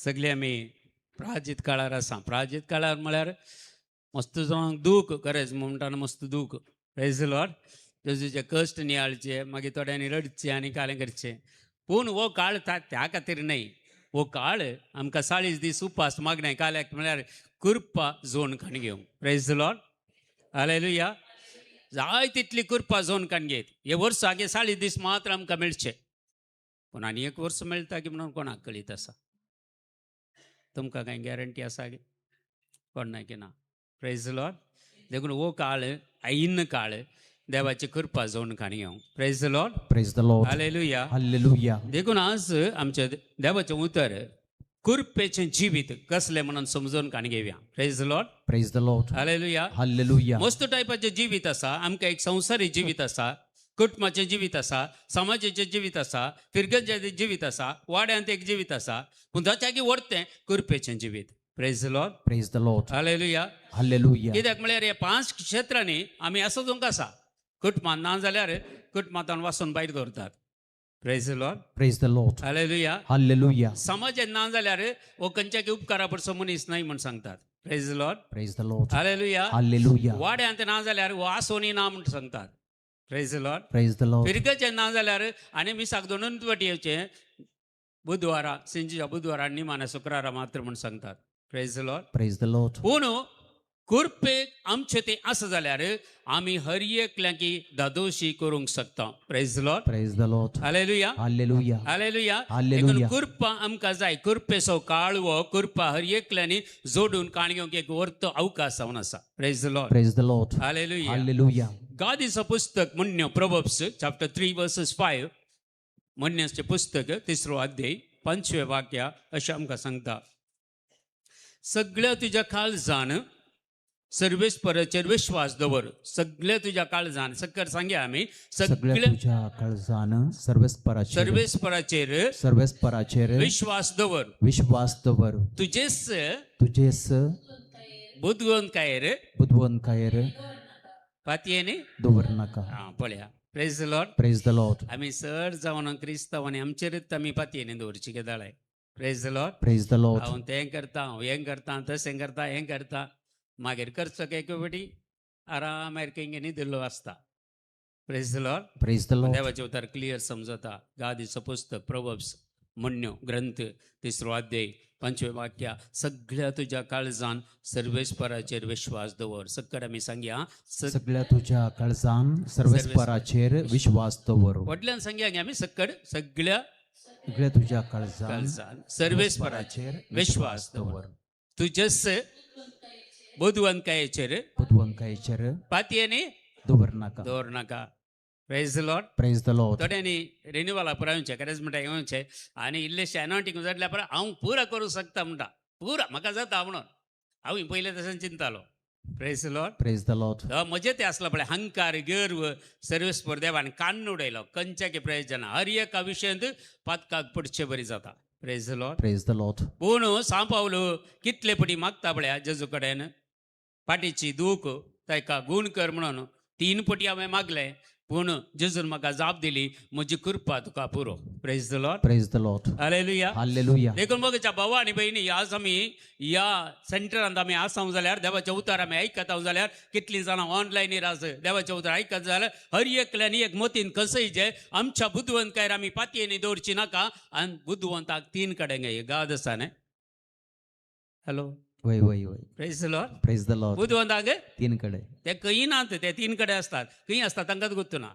सगळे आमी प्राजीत काळार आसा. प्राजीत काळार म्हळ्यार मस्त जावंक दूख गरज म्हणटाना मस्त दूख. प्रेज लॉर्ड. जेजूचे कश्ट नियाळचे, मागीर थोड्यांनी रडचे आनी कालें करचें. पूण हो काळ त्या खातीर न्हय. हो काळ आमकां 40 दीस उपास मागणें काल्याक म्हळ्यार कृपा जोन खाण घेवंक. Praise Lord. हालेलुया. जाय तितली कृपा जोन खाण घेत हे वर्स आगे 40 दीस मात्र आमकां मेळचे. पूण आनी एक वर्स मेळटा की म्हणून कोणाक कळीत आसा? तुमकां कांय गॅरंटी आसा गे? कोण ना. प्रेज लॉर्ड. देखून हो काळ ऐन काळ देवाची कृपा जोन खाण घेवंक. Praise Lord. Praise the Lord. Hallelujah. Hallelujah. देखून आज आमच्या देवाचें उतर कृपेचें जिवीत कसलें म्हणून समजून काण घेवया. Praise Lord. Praise the Lord. Hallelujah. Hallelujah. मस्त टायपाचें जिवीत आसा आमकां. एक संवसारी जिवीत आसा, कुटुंबाचें जिवीत आसा, समाजाचें जिवीत आसा, फिरगजाचें जिवीत आसा, वाड्यांत एक जिवीत आसा. पूण ताच्या वरतें कृपेचें जिवीत. Praise Lord. Praise the Lord. Hallelujah. Hallelujah. कित्याक म्हळ्यार हे 5 क्षेत्रांनी आमी आसोंक आसा. कुटुंबांत ना जाल्यार कुटुंबांत वासून भायर दवरतात. Praise Lord. Praise the Lord. Hallelujah. Hallelujah. समाजांत ना जाल्यार हो खंयच्या उपकारा पडचो मनीस न्हय म्हूण सांगतात. Praise Lord. Praise the Lord. Hallelujah. Hallelujah. वाड्यांत ना जाल्यार हो आसोनी ना म्हूण सांगतात. Praise Lord. Praise the Lord. फिरगचें ना जाल्यार आनी मिसाक दोनून वाटी येवचें बुधवारा सिंजीच्या बुधवारा निमाणे शुक्रारा मात्र म्हूण सांगतात. Praise Lord. Praise the Lord. पूण कृपेक आमचें तें आसा जाल्यार आमी हर एकल्याकी दादोशी करूंक शकता. Praise Lord. Praise the Lord. Hallelujah. Hallelujah. Hallelujah. Hallelujah. देखून कृपा आमकां जाय. कृपेचो काळ हो कृपा हर एकल्यांनी जोडून काण घेवंक एक वर्त अवकाश जावन आसा. Praise Lord. Praise the Lord. Hallelujah. Hallelujah. गादीचं पुस्तक म्हणण्यो प्रोवर्ब्स चॅप्टर 3 वर्सेस 5, म्हणण्याचें पुस्तक 3रो अध्याय 5वें वाक्य अशें आमकां सांगता. सगळ्या तुज्या काळजान सर्वेस्पराचेर विश्वास दवर. सगळ्या तुज्या काळजान सक्कर सांगया आमी. सगळ्या सगळ्या तुझ्या काळजान सर्वेस्पराचेर सर्वेस्पराचेर सर्वेस्पराचेर विश्वास दवर. विश्वास दवर. तुजेच तुजेस बुदवंतकायेर बुदवंतकायेर पातयेनी दवर नाका. आं पळया. Praise Lord. Praise the Lord. आमी चड जावन क्रिस्तांव आनी आमचेरच आमी पातयेनी दवरची केदाळाय. Praise Lord. Praise the Lord. हांव तें करता, हांव हें करता, तशें करता, हें करता. मागीर करचो एक फावटी आरामार खंय न्हिदिल्लो आसता. Praise Lord. Praise the Lord. देवाचें उतर क्लियर समजता. गादीचो पुस्तक प्रोवर्ब्स म्हणण्यो ग्रंथ 3रो अध्याय 5वें वाक्य, सगळ्या तुज्या काळजान सर्वेस्पराचेर विश्वास दवर. सक्कड आमी सांगया. सगळ्या तुझ्या काळजान सर्वेस्पराचेर विश्वास दवर. व्हडल्यान सांगया गे आमी सक्कड. सगळ्या सगळ्या तुझ्या काळजान काळजान सर्वेस्पराचेर विश्वास दवर. तुजेच बुदवंतकायेचेर बुदवंतकायेचेर पातयेनी दवर नाका. दवर नाका. Praise Lord. Praise the Lord. थोड्यांनी रिन्युवला पुरा येवचें खरेंच म्हणटा येवचें आनी इल्लेशें अनॉयंटींग जातल्या पुरा हांव पुरा करूंक शकता म्हणटा. पुरा म्हाका जाता म्हणून हांव पयलें तशें चिंतालो. Praise Lord. Praise the Lord. म्हजें तें आसलो पळय हंकार गर्व सर्वेस्पर देवान कान्न उडयलो. कंच्याक प्रयोजन हर एका विशयांत पातकाक पडचे बरी जाता. Praise Lord. Praise the Lord. पूण सांपावलो कितले पटी मागता पळया जेजू कडेन पाटीची दूख ताका गूण कर म्हणून 3 पटी हांवें मागलें. पूण जेजून म्हाका जाप दिली म्हजी कृपा तुका पुरो. Praise the Lord. Praise the Lord. Hallelujah. Hallelujah. देखून मोगच्या भावा आनी भयणी आज आमी ह्या सेंटरांत आमी आसाव जाल्यार देवाचें उतर आमी आयकता जाल्यार कितलीं जाणां ऑनलायनीर आज देवाचें उतर आयकत जाल्यार हर एकल्यानी एक मतीन कसय आमच्या बुदवंतकायर आमी पातयेनी दवरची नाका. आनी बुदवंताक 3 कडेन गाद आसा न्ही. हॅलो. वय वय वय. Praise the Lord. Praise the Lord. बुदवंताक 3 कडे ते खंय नात, ते 3 कडेन आसतात. खंय आसतात तांकांच गोत्तू ना.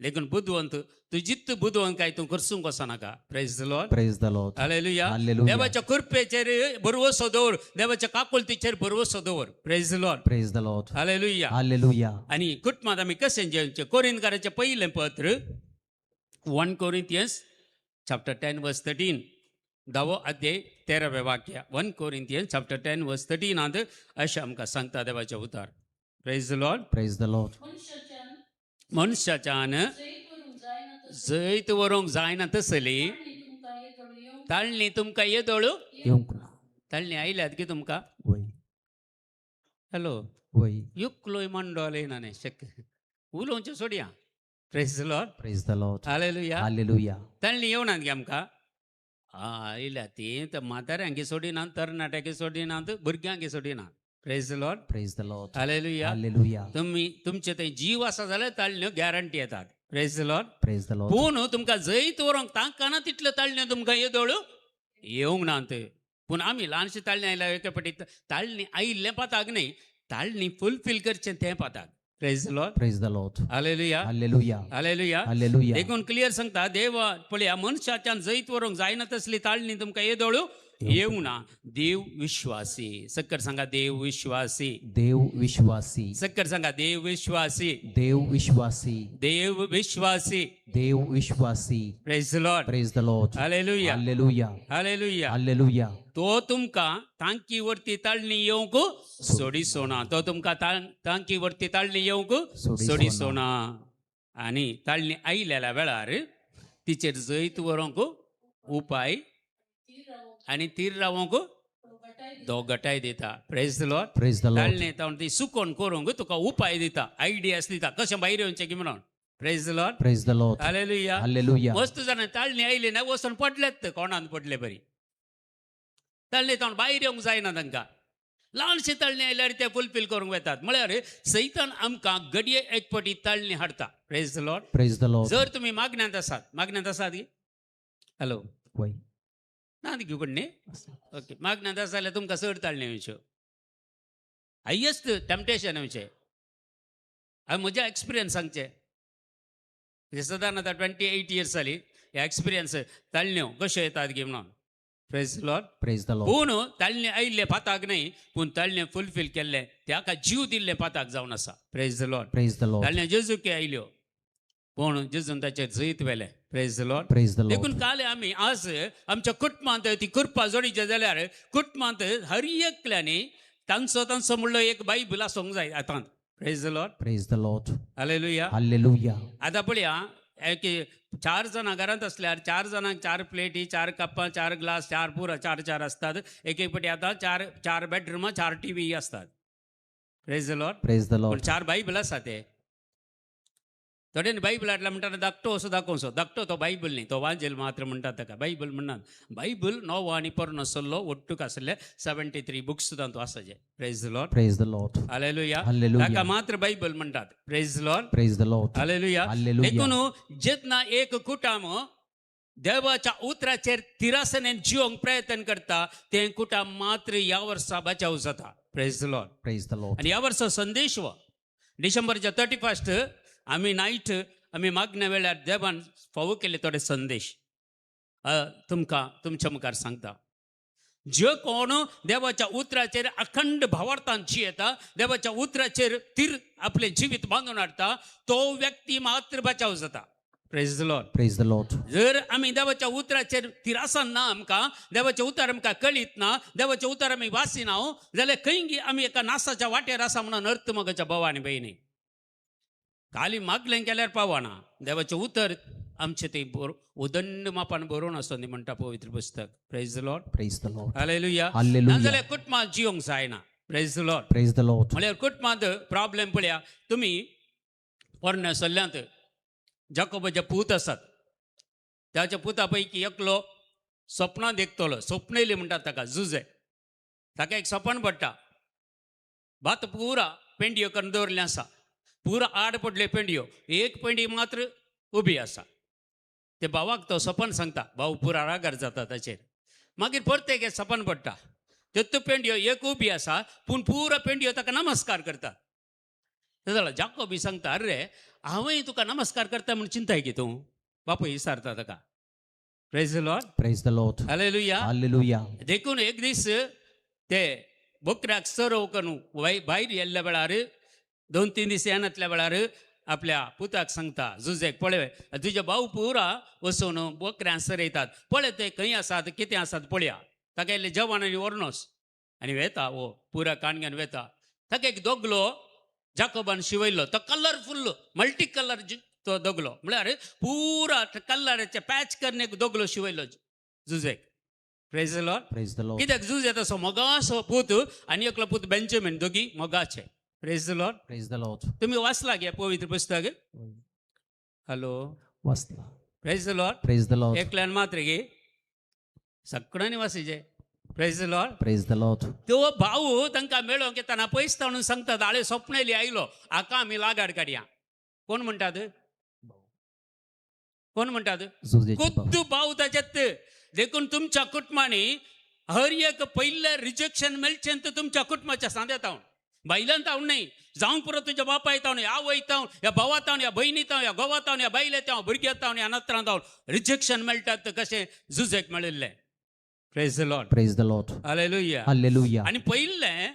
लेकिन बुदवंत तूं जित्त बुदवंत काय तूं करसूंक वचनाका. Praise the Lord. Praise the Lord. Hallelujah. Hallelujah. देवाच्या कृपेचेर भरवसो दवर. देवाच्या काकुळतीचेर भरवसो दवर. Praise the Lord. Praise the Lord. Hallelujah. Hallelujah. आनी कुटुंबांत आमी कशें जेवचें? कोरिंतकाराचें पयलें पत्र 1 कोरिंथियन्स चॅप्टर 10 वर्स 13, 10वो अध्याय 13वें वाक्य. 1 कोरिंथियन्स चॅप्टर 10 वर्स 13 अशें आमकां सांगता देवाचें उतर. Praise the Lord. Praise the Lord. मनशाच्यान जैत व्हरूंक जायना तसली ताळणी तुमकां येदोळ येवंक ना. ताळणी आयल्यात की तुमकां? वय. हॅलो. वय. युकलोय मंडोल येना न्ही शक्य उलोवचें सोडया. Praise the Lord. Praise the Lord. Hallelujah. Hallelujah. ताळणी येवनात गे आमकां? आयल्या ती तर म्हाताऱ्यांकी सोडिनात, तरणाट्यांकी सोडिनात, भुरग्यांकी सोडिनात. Praise the Lord. Praise the Lord. Hallelujah. Hallelujah. तुमी तुमचे थंय जीव आसा जाल्यार ताळण्यो गॅरंटी येतात. Praise the Lord. Praise the Lord. पूण तुमकां जैत व्हरूंक तांकां तितल्यो ताळण्यो तुमकां येदोळ येवंक ना ते. पूण आमी ल्हानशी ताळणी आयल्या एके फावटी ताळणी आयिल्लें पाताक न्हय, ताळणी फुलफील करचें तें पाताक. Praise the Lord. Praise the Lord. Hallelujah. Hallelujah. Hallelujah. Hallelujah. देखून क्लियर सांगता देव पळया मनशाच्यान जैत व्हरूंक जायना तसली ताळणी तुमकां येदोळ येवंक ना. देव विश्वासी. सक्कर सांगा देव विश्वासी. देव विश्वासी. सक्कर सांगा देव विश्वासी. देव विश्वासी. देव विश्वासी. देव विश्वासी. Praise the Lord. Praise the Lord. Hallelujah. Hallelujah. Hallelujah. Hallelujah. तो तुमकां तांकी वरती ताळणी येवंक सोडिसोना. तो तुमकां तांकी वरती ताळणी येवंक सोडिसोना. आनी ताळणी आयिल्ल्या वेळार तिचेर जैत व्हरूंक उपाय आनी तीर रावोंक तो गटाय दिता. Praise the Lord. Praise the Lord. ताळणी येता ती सुकोन करूंक तुका उपाय दिता, आयडियास दिता कशें भायर येवचें की म्हणून. Praise the Lord. Praise the Lord. Hallelujah. Hallelujah. वस्तू जाणां ताळणी आयली ना वचून पडलेत कोणान पडले बरी. ताळणी ताण भायर येवंक जायना तांकां. ल्हानशी ताळणी आयल्यार ते फुलफील करूंक वेतात. म्हळ्यार सैतान आमकां घडये एक फावटी ताळणी हाडटा. Praise the Lord. Praise the Lord. जर तुमी मागण्यांत आसात, मागण्यांत आसात की हॅलो वय ना ती घेवं न्ही. ओके, मागण्यांत आसा जाल्यार तुमकां चड ताळणी येवच्यो, हायेस्ट टेम्पटेशन येवचें. हांवें म्हज्या एक्सपिरियन्स सांगचें, सदां आतां 28 इयर्स जाली हे एक्सपिरियन्स ताळण्यो कश्यो येतात गी म्हणून. Praise the Lord. Praise the Lord. पूण ताळणे आयिल्ले पाताक न्हय, पूण ताळणे फुलफील केल्ले ताका जीव दिल्ले पाताक जावन आसा. Praise the Lord. Praise the Lord. ताळणे जेजूक आयल्यो पूण जेजून ताचेर जैत व्हेलें. Praise the Lord. Praise the Lord. देखून काल आमी आज आमच्या कुटुंबांत ती कृपा जोडीचे जाल्यार कुटुंबांत हर एकल्यांनी तांचो तांचो म्हणलो एक बायबल आसूंक जाय आतां. Praise the Lord. Praise the Lord. Hallelujah. Hallelujah. आतां पळया एक 4 जाणां घरांत आसल्यार 4 जाणांक 4 प्लेटी, 4 कप्पां, 4 ग्लास, 4 पुरा 4 4 आसतात. एक एक फावटी आतां 4 4 बेडरुमां 4 टीव्ही आसतात. Praise the Lord. Praise the पूण Lord. 4 Bible आसा ते. थोड्यांनी बायबल हाडला म्हणटा धाकटो असो दाखोवचो, धाकटो तो बायबल न्ही, तो वांजेल मात्र म्हणटात ताका, बायबल म्हणनात. बायबल नवो आनी पोरणो सल्लो ಒಟ್ಟುक आसले 73 बुक्स तातूंत आसा जे. Praise the Lord. Praise the Lord. Hallelujah. Hallelujah. ताका मात्र बायबल म्हणटात. Praise the Lord. Praise the Lord. Hallelujah. Hallelujah. देखून जेन्ना एक कुटाम देवाच्या उतराचेर तिरासनेन जिवंक प्रयत्न करता तें कुटाम मात्र ह्या वर्सा बचाव जाता. Praise the Lord. Praise the Lord. आनी ह्या वर्सा संदेश हो डिसेंबरच्या 31 आमी नायट आमी मागण्या वेळार देवान फावो केल्ले थोडे संदेश तुमकां तुमच्या मुखार सांगता. जे कोण देवाच्या उतराचेर अखंड भावार्थान जियेता, देवाच्या उतराचेर तीर आपलें जिवीत बांदून हाडटा तो व्यक्ती मात्र बचाव जाता. Praise the Lord. Praise the Lord. जर आमी देवाच्या उतराचेर तिरासान ना, आमकां देवाचें उतर आमकां कळीत ना, देवाचें उतर आमी वाचिना जाल्यार खंय आमी एका नासाच्या वाटेर आसा म्हणून अर्थ मगाच्या भाव आनी भयणी. खाली मागलें केल्यार पावना. देवाचें उतर आमचें तें उदंड मापान बरोवन आसो न्ही म्हणटा पवित्र पुस्तक. Praise the Lord. Praise the Lord. Hallelujah. Hallelujah. नाजाल्यार कुटुंबांत जिवंक जायना. Praise the Lord. Praise the Lord. म्हळ्यार कुटुंबांत प्रॉब्लेम पळया तुमी पोरण्या सल्ल्यांत जाकोबाचे पूत आसात, ताच्या पुता पैकी एकलो सपनां देखतलो, सपनेली म्हणटात ताका, जुजे. ताका एक सपन पडटा, भात पुरा पेंडयो करून दवरलें आसा, पुरा आड पडले पेंडयो, एक पेंडी मात्र उबी आसा. ते भावाक तो सपन सांगता, भाव पुरा रागार जाता ताचेर. मागीर परतें एक सपन पडटा, त्यो पेंडयो एक उबी आसा पूण पुरा पेंडयो ताका नमस्कार करता. ते जाल्यार जाकोबी सांगता, अरे हांवूय तुका नमस्कार करता म्हूण चिंताय की तूं. बापूय विचारता ताका. Praise the Lord. Praise the Lord. Hallelujah. Hallelujah. देखून एक दीस ते बोकऱ्याक सरव करून भायर येल्ल्या वेळार 2-3 दीस येनातल्या वेळार आपल्या पुताक सांगता, जुजेक, पळय तुजे भाव पुरा वचून बोकऱ्यां सरयतात, पळय ते खंय आसात कितें आसात पळया. ताका इल्लें जेवण आनी व्हरनोस आनी वेता, हो पुरा काणग्यान वेता. ताका एक दोगलो जाकोबान शिवयल्लो, तो कलरफुल मल्टी कलर तो दोगलो, म्हळ्यार पुरा कलराचे पॅच करून एक दोगलो शिवयल्लो जुजेक. Praise the Lord. Praise the Lord. कित्याक जुजे तसो मोगासो पूत आनी एकलो पूत बेंजामीन, दोगी मोगाचे. Praise the Lord. Praise the Lord. तुमी वाचला गे पवित्र पुस्तक? हॅलो. वाचला. Praise the Lord. Praise the Lord. एकल्यान मात्र गे सगळ्यांनी वासीचे. Praise the Lord. Praise the Lord. तो भाऊ तांकां मेळोंक येताना पयस म्हणून सांगतात, हाळे स्वप्नेली आयलो, हाका आमी लागाड काडया. कोण म्हणटात? कोण म्हणटात? जुजेचे भाव. खुद्द भाऊ ताच्यात. देखून तुमच्या कुटुंबांनी हर एक पयलें रिजेक्शन मेळचें तर तुमच्या कुटुंबाच्या सांद्यात हांव, बायलान तावन न्हय, जावंक पुरो तुज्या बापाय तावन, ह्या आवय तावन, ह्या भावा तावन, ह्या भयणी तावन, ह्या घोवा तावन, ह्या बायले तावन, भुरग्या तावन, ह्या नात्रां तावन रिजेक्शन मेळटात कशें जुजेक मेळिल्लें. Praise the Lord. Praise the Lord. Hallelujah. Hallelujah. आनी पयिल्लें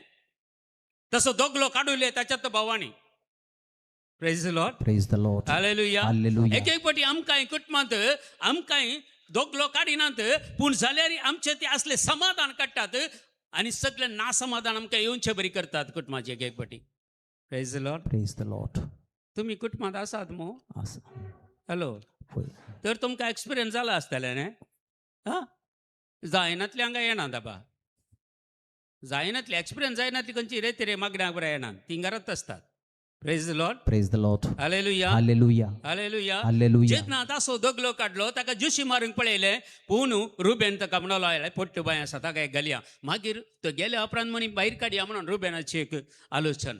तसो दोगलो काडुले ताच्यात भावांनी. Praise the Lord. Praise the Lord. Hallelujah. Hallelujah. एक एक फावटी आमकांय कुटुंबांत आमकांय दोगलो काडिनात, पूण जाल्यार आमचे ते असले समाधान काडटात आनी सगळे नासमाधान आमकां येवचे बरी करतात कुटुंबाचे एक एक फावटी. Praise the Lord. Praise the Lord. तुमी कुटुंबांत आसात मू? आसा. हॅलो. पळय. तर तुमकां एक्सपिरियन्स जाला आसतलें न्ही? आं, जायनातले हांगा येना दाबा, जायनातले एक्सपिरियन्स जायनातली खंयची रे रे मागण्या बरें येना, ती घरांत आसतात. Praise the Lord. Praise the Lord. Hallelujah. Hallelujah. Hallelujah. Hallelujah. जेन्ना तासो दगलो काडलो ताका जुशी मारूंक पळयलें, पूण रुबेन ताका म्हणलो आयले पोट्ट बांय आसा ताका एक घालया, मागीर तो गेल्या उपरांत म्हणी भायर काडया म्हणून रुबेनाची एक आलोचन.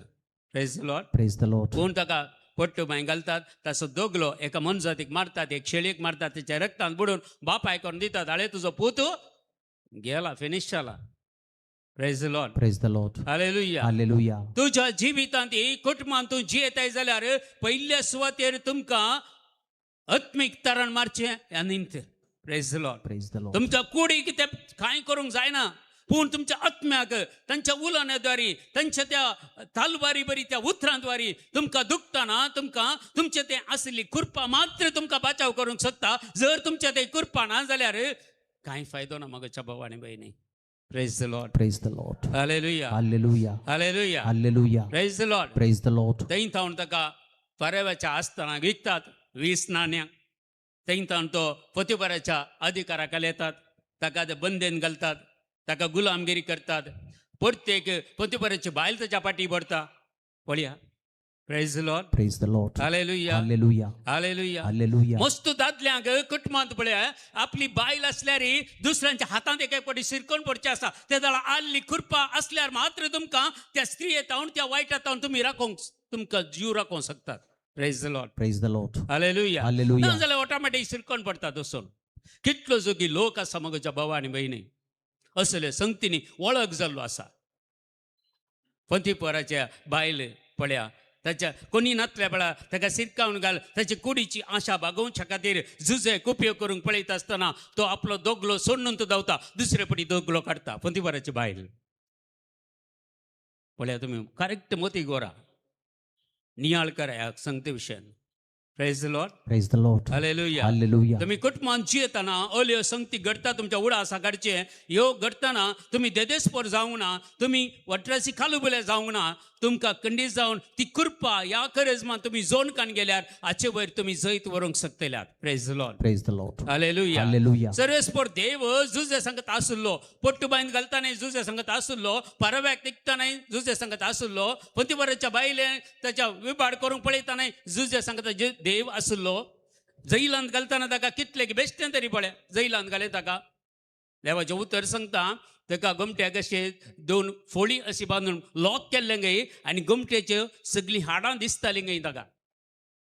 Praise the Lord. Praise the Lord. पूण ताका पोट्ट बांय घालतात, तासो दगलो एका मनजातीक मारतात, एक शेळयेक मारतात, तेच्या रक्तान बुडून बापाय करून दितात, हाळे तुजो पूत गेला, फिनीश जाला. Praise the Lord. Praise the Lord. Hallelujah. Hallelujah. तुज्या जिवितांत कुटुंबांत तूं जियेताय जाल्यार पयल्या सुवातेर तुमकां आत्मीक तरण मारचें ह्या निमत. Praise the Lord. Praise the Lord. तुमच्या कुडीक ते कांय करूंक जायना, पूण तुमच्या आत्म्याक तांच्या उलोवण्याद्वारे, तांच्या त्या तालवारी बरी त्या उतरांद्वारे तुमकां दुखतना तुमकां तुमचे ते आशिल्ली कृपा मात्र तुमकां बाचाव करूंक शकता. जर तुमच्या ते कृपा ना जाल्यार कांय फायदो ना म्हज्या भाव आनी भयणी. Praise the Lord. Praise the Lord. Hallelujah. Hallelujah. Hallelujah. Hallelujah. Praise the Lord. Praise the Lord. थंय थावन ताका परेवाच्या आसतना विकतात 20 नाण्यांक. थंय थावन तो पोतिफराच्या अधिकाराखाल येतात, ताका ते बंदेन घालतात, ताका गुलामगिरी करतात. प्रत्येक पोतिफराची बायल ताच्या फाटी पडटा. पळया. Praise the Lord. Praise the Lord. Hallelujah. Hallelujah. Hallelujah. Hallelujah. मस्त दादल्यांक कुटुंबांत पळया आपली बायल आसल्यार दुसऱ्यांच्या हातांत एके फावटी शिरकोन पडचें आसा. ते जाल्यार आल्ली कृपा आसल्यार मात्र तुमकां त्या स्त्रिये तावन त्या वायटा तावन तुमी राखोवंक, तुमकां जीव राखोवंक शकतात. Praise the Lord. Praise the Lord. Hallelujah. Hallelujah. ना जाल्यार ऑटोमॅटीक शिरकोन पडटा वचून. कितलो जोगी लोक आसा म्हज्या भाव आनी भयणी असले संगतींनी वळख जाल्लो आसा. पोतिफराच्या बायल पळया ताच्या कोणी नातल्या वेळा ताका शिरकावन घाल, ताची कुडीची आशा भागोवच्या खातीर जुजेक उपयोग करूंक पळयता आसतना तो आपलो दोगलो सोडून तो धांवता, दुसरे पटी दोगलो काडटा. पोतिफराची बायल पळया तुमी करेक्ट मोती गोरा नियाळ करा ह्या संगती विशयान. Praise the Lord. Praise the Lord. Hallelujah. Hallelujah. तुमी कुटुंबान जियेतना अल्यो संगती घडटा तुमच्या उडासा काडचे, ह्यो घडटना तुमी देदेस्पोर जावंक ना, तुमी वट्रासी खालुबुले जावंक ना, तुमकां खंडीत जावन ती कृपा ह्या करेजमान तुमी जोडकान गेल्यार हाचे वयर तुमी जैत व्हरूंक शकतल्यात. Praise the Lord. Praise the Lord. Hallelujah. Hallelujah. सर्वेस्पोर देव जुजे संगत आसुल्लो, पोट्टुबायन घालतानाय जुजे संगत आसुल्लो, परव्याक तिकतानाय जुजे संगत आसुल्लो, पोतिफराच्या बायले ताच्या विबाड करूंक पळयतानाय जुजे संगत देव आसुल्लो. जैलांत घालतना ताका कितले बेश्टें तरी पळय जैलांत घालें ताका. देवाचें उतर सांगता ताका गोमट्याक अशें 2 फोळी अशी बांदून लॉक केल्लें गय आनी गोमट्याच्यो सगळीं हाडां दिसतालीं गय ताका.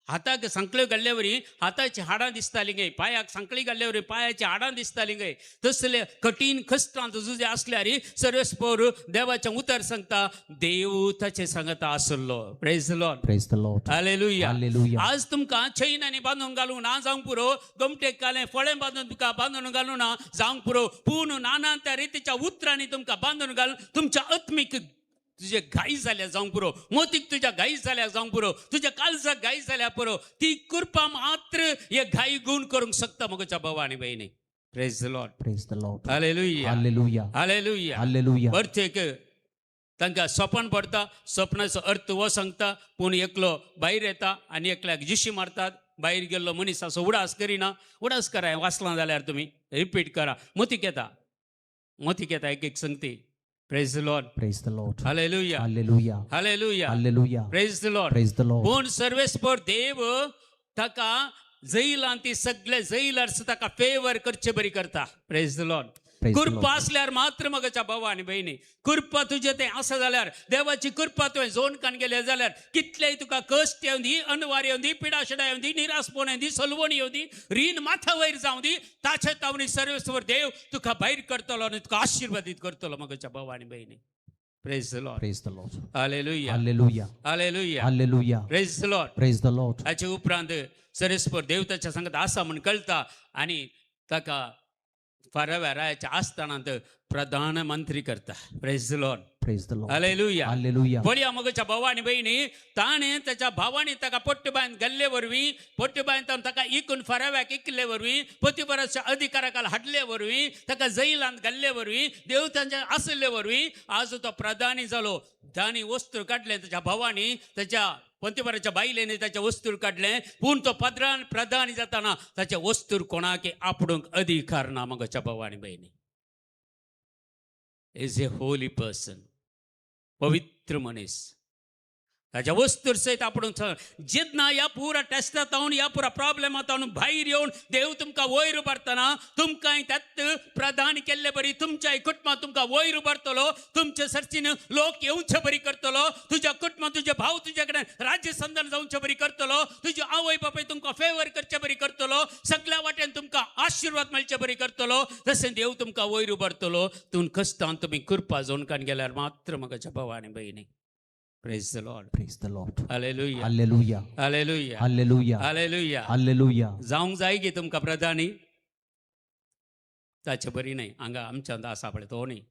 हाताक सांकळ्यो घाल्ले वरी हाताची हाडां दिसतालीं गय, पांयाक सांकळी घाल्ले वरी पांयाची हाडां दिसतालीं गय. तसले कठीण कश्टांत जुजे आसल्यार सर्वेस्पोर देवाचें उतर सांगता देव ताचें सांगता आसलो. Praise the Lord. Praise the Lord. Hallelujah. Hallelujah. आज तुमकां चैनांनी बांदून घालूंक ना जावंक पुरो, गोमटेक घालें फळें बांदून तुमकां बांदून घालूं ना जावंक पुरो, पूण नाना त्या रितीच्या उतरांनी तुमकां बांदून घालून तुमच्या आत्मीक तुजे घाई जाल्या जावंक पुरो, मोतीक तुज्या घाई जाल्या जावंक पुरो, तुज्या काळजाक घाई जाल्या पुरो. ती कृपा मात्र हे घाई गुण करूंक शकता म्हज्या भाव आनी भयणी. Praise the Lord. Praise the Lord. Hallelujah. Hallelujah. Hallelujah. Hallelujah. अर्थेक तांकां सपन पडटा, सपनाचो अर्थ हो सांगता, पूण एकलो भायर येता आनी एकल्याक जिशी मारतात. भायर गेल्लो मनीस असो उडास करिना. उडास करा, वाचलां जाल्यार तुमी रिपीट करा, मोतीक येता, मोतीक येता एक एक संगती. Praise the Lord. Praise the Lord. Hallelujah. Hallelujah. Hallelujah. Hallelujah. Praise the Lord. Praise the Lord. पूण सर्वेस्पोर देव ताका जैलान ती सगळे जैलर्स ताका फेवर करचे बरी करता. Praise the Lord. कृपा आसल्यार मात्र मगाच्या भावा आनी भयणी, कृपा तुजें तें आसा जाल्यार, देवाची कृपा तुवें जोन कान गेले जाल्यार कितलेय तुका कश्ट येवं दी, अनवार येवं दी, पिडाशडा येवं दी, निरासपण येवं दी, सलवण येवं दी, रीण माथ्या वयर जावं दी, ताचे तावणी सर्वेस्वर देव तुका भायर करतलो आनी तुका आशिर्वादीत करतलो मगाच्या भावा आनी भयणी. Praise the Lord. Praise the Lord. Hallelujah. Hallelujah. Hallelujah. Hallelujah. Praise the Lord. Praise the Lord. ताचे उपरांत सर्वेस्पर देव ताच्या सांगत आसा म्हूण कळटा आनी ताका फाराव्या रायाच्या आस्थानांत प्रधानमंत्री करता. Praise the Lord. Praise the Lord. Hallelujah. Hallelujah. पळया मगच्या भावा आनी भयणी, ताणें ताच्या भावांनी ताका पोट्टबायन घाल्ले वरवीं, पोट्टबायन ताणें ताका इकून फाराव्याक इकले वरवीं, पोतिफराच्या अधिकाराखाल हाडले वरवीं, ताका जैलांत घाल्ले वरवीं, देव तांच्या आशिल्ले वरवीं आज तो प्रधानी जालो. तांणी वस्त्र काडलें ताच्या भावांनी, ताच्या पोतिफराच्या बायलेनी ताचें वस्तूर काडलें, पूण तो प्रधानी जाताना ताचें वस्तूर कोणाक आपडूंक अधिकार ना. मगच्या भावा आनी भयणी, is a Holi person, पवित्र मनीस. ताच्या वस्तूर सयत आपूण जेन्ना ह्या पुरा टेस्टांत ह्या पुरा प्रॉब्लेमांत भायर येवन देव तुमकां वयर उबारतना तुमकां त्यात प्रधान केल्ले बरी तुमच्या कुटुंबांत तुमकां वयर उबारतलो, तुमचे सर्चीन लोक येवचे बरी करतलो, तुज्या कुटुंबांत तुजे भाव तुज्या कडेन राज्य संधान जावचे बरी करतलो, तुजे आवय बापाय तुमकां फेवर करचे बरी करतलो, सगल्या वाटेन तुमकां आशिर्वाद मेळचे बरी करतलो. तशें देव तुमकां वयर उबारतलो. तूं कश्टान तुमी कृपा जोनकान गेल्यार मात्र म्हाका भाव आनी भयणी. Praise the Lord. Praise the Lord. Hallelujah. Hallelujah. Hallelujah. Hallelujah. Hallelujah. Hallelujah. जावंक जाय की तुमकां प्रधानी ताचे बरी न्हय हांगा आमच्यांत आसा पळय तो न्ही.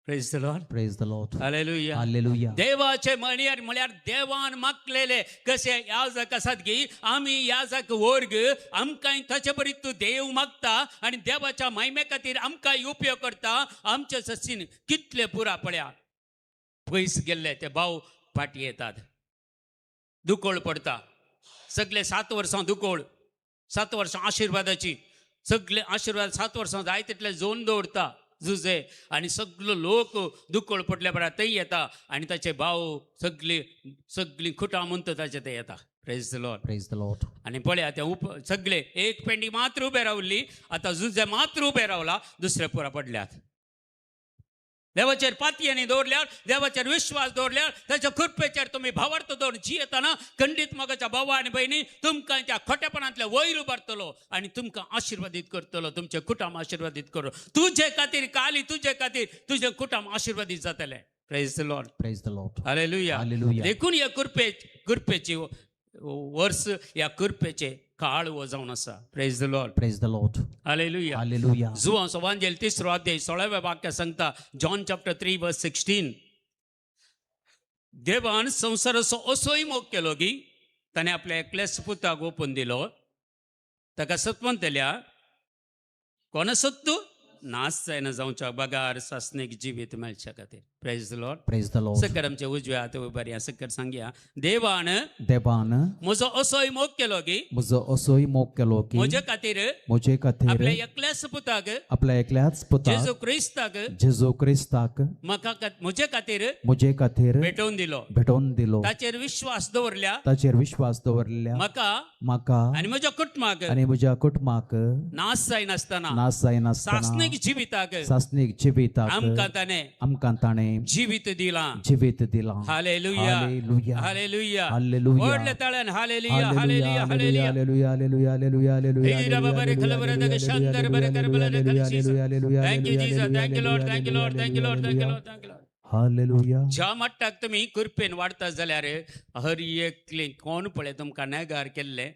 Praise the Lord. Praise the Lord. Hallelujah. Hallelujah. देवाचे म्हणयार म्हळ्यार देवान मागलेले कशे याजक आसात की आमी याजक वर्ग आमकां ताचे बरी तूं देव मागता आनी देवाच्या महिमे खातीर आमकां उपयोग करता. आमचे ससीन कितले पुरा पळया पयस गेल्ले ते भाव फाटी येतात, दुकोळ पडटा, सगळे 7 वर्सां दुकोळ, 7 वर्सां आशिर्वादाची, सगळे आशिर्वाद 7 वर्सां जाय तितले जोन दवरता जुजे आनी सगलो लोक दुकोळ पडल्या बरा थंय येता आनी ताचे भाव सगळी सगळीं खुटां म्हणटा ताचे ते येता. Praise the Lord. Praise the Lord. आनी पळया ते सगळे एक पेंडी मात्र उबे रावली, आतां जुजे मात्र उबे रावला, दुसरे पुरा पडल्यात. देवाचेर पातयेनी दवरल्यार, देवाचेर विश्वास दवरल्यार, ताच्या कृपेचेर तुमी भावार्थ दवरून जियेतना खंडीत मगाच्या भावा आनी भयणी तुमकां त्या खोटेपणांतल्या वयर उबारतलो आनी तुमकां आशिर्वादीत करतलो, तुमचें कुटुंब आशिर्वादीत करो. तुजे खातीर काली तुजे खातीर तुजें कुटुंब आशिर्वादीत जातलें. Praise the Lord. Praise the Lord. Hallelujah. Hallelujah. देखून ह्या कृपेची वर्स, ह्या कृपेचे काळ हो जावन आसा. Praise the Lord. Praise the Lord. Hallelujah. Hallelujah. जुवां सुवांजेल 3 अध्याय 16व्या वाक्य सांगता, जॉन चॅप्टर 3 वर्स 16, देवान संवसाराचो असोय मोग केलो की ताणें आपल्या एकल्याच पुताक ओपून दिलो, ताका सत्वन दिल्या, कोण सत्तू नाश जायना जावच्या बगार सासणीक जिवीत मेळच्या खातीर. Praise the Lord. Praise the Lord. Sucker आमचे उजव्या हात उबारया, सकर सांगया, देवान देवान म्हजो असोय मोग केलो की म्हजो असोय मोग केलो की म्हजे खातीर म्हजे खातीर आपल्या एकल्याच पुताक आपल्या एकल्याच पुताक जेजू क्रिस्ताक जेजू क्रिस्ताक म्हाका म्हजे खातीर म्हजे खातीर भेटोवन दिलो, भेटोवन दिलो, ताचेर विश्वास दवरल्या ताचेर विश्वास दवरल्या म्हाका म्हाका आनी म्हज्या कुटुंबाक आनी म्हज्या कुटुंबाक नाश जायनासतना नाश जायनासतना सासणीक जिविताक सासणीक जिविताक आमकां ताणें आमकां ताणें जिवीत दिलां. जिवीत दिलां. Hallelujah. Hallelujah. Hallelujah. Hallelujah. व्हडल्या ताळ्यान hallelujah hallelujah hallelujah. Hallelujah hallelujah hallelujah hallelujah. Hey, Rabba, bare, khala, bare, daga, shandar, bare, kar, bala, daga, Jesus. Thank you, Jesus. Thank you, Lord. Thank you, Lord. Thank you, Lord. Thank you, Lord. Thank you, Lord. Hallelujah. ज्या मट्टाक तुमी कृपेन वाडटा जाल्यार हर एकले कोण पळय तुमकां नेगार केल्ले,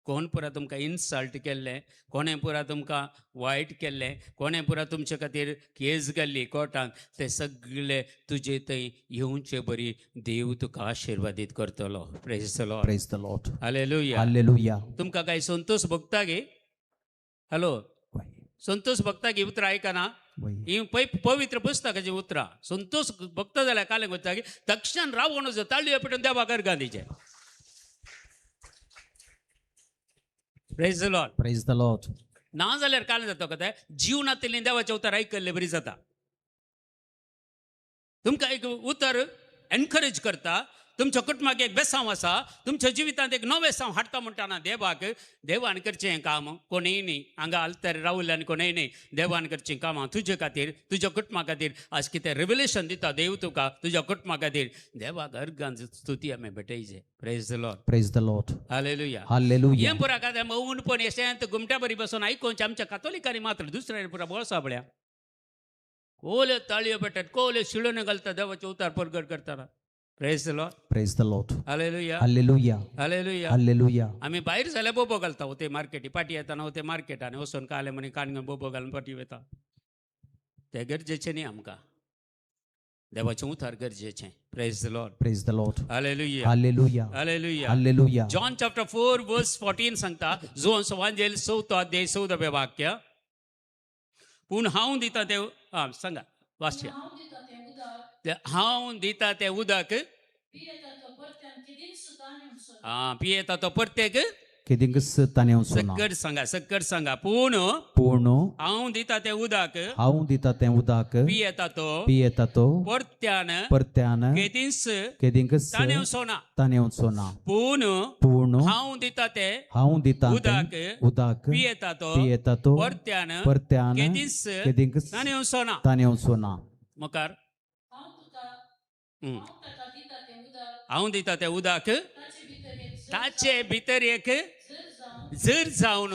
कोण पुरा तुमकां इन्सल्ट केल्लें, कोणें पुरा तुमकां वायट केल्लें, कोणें पुरा तुमचे खातीर केस घाल्ली कोर्टांत, ते सगळे तुजे थंय येवचे बरी देव तुका आशिर्वादीत करतलो. Praise the Lord. Praise the Lord. Hallelujah. Hallelujah. तुमकां काय संतोष भोगता गे? हॅलो, संतोष भोगता गे? उतरां आयकना ही पवित्र पुस्तकाची उतरां. संतोष भोगता जाल्यार कालें वता की तक्षण रावण ताळयो पेटून देवा गांधीचे. Praise the Lord. Praise the Lord. ना जाल्यार कालें जाता कथाय जिवनांतलें देवाचें उतर आयकल्लें बरी जाता. तुमकां एक उतर एनकरेज करता, तुमच्या कुटुंबाक एक बेसांव आसा, तुमच्या जिवितांत एक नवें सांव हाडटा म्हणटाना देवाक. देवान करचें हें काम कोणूय न्ही, हांगा आलतर रावल्ले आनी कोणूय न्ही. देवान करचीं कामां तुजे खातीर, तुज्या कुटुंबा खातीर. आज कितें रिविलेशन दिता देव तुका तुज्या कुटुंबा खातीर. देवाक अर्गान स्तुती आमी भेटयचे. Praise the Lord. Praise the Lord. Hallelujah. Hallelujah. हें पुरा कांय मौनपण येशेंत घुमट्या बरी बसून आयकोवचें आमच्या कातोलिकांनी मात्र दुसऱ्यांनी पुरा बोळसा पळया. कोल्यो ताळयो पेट्टात, कोल्यो शिळोण्यो घालता देवाचें उतार परगट करतना. Praise the Lord. Praise the Lord. Hallelujah. Hallelujah. Hallelujah. Hallelujah. आमी भायर जाल्यार बोबो घालता ते मार्केटी पाटी येताना ते मार्केट आनी वचून काले म्हणी कान घेवन बोबो घालून पाटी वता. ते गरजेचें न्ही आमकां, देवाचें उतार गरजेचें. Praise the Lord. Praise the Lord. Hallelujah. Hallelujah. Hallelujah. Hallelujah. John chapter 4 verse 14 सांगता, जोन सुवांजेल 4थो अध्याय 14वें वाक्य. पूण हांव दिता तें, आं सांगा वाचया. हांव दिता तें उदक पियेता तो प्रत्येक केदिंकच ताणें वचूना. सक्कड सांगा, सक्कड सांगा. पूण पूण हांव दिता तें उदक हांव दिता तें उदक पियेता तो पियेता तो परत्यान परत्यान केदींच केदिंकच ताणें वचोना. ताणें वचोना. पूण पूण हांव दिता तें हांव दिता तें उदक उदक पियेता तो पियेता तो परत्यान परत्यान केदींच केदिंकच ताणें वचोना. ताणें वचोना. मुखार हांव दिता तें उदक ताचे भितर एक जर जावन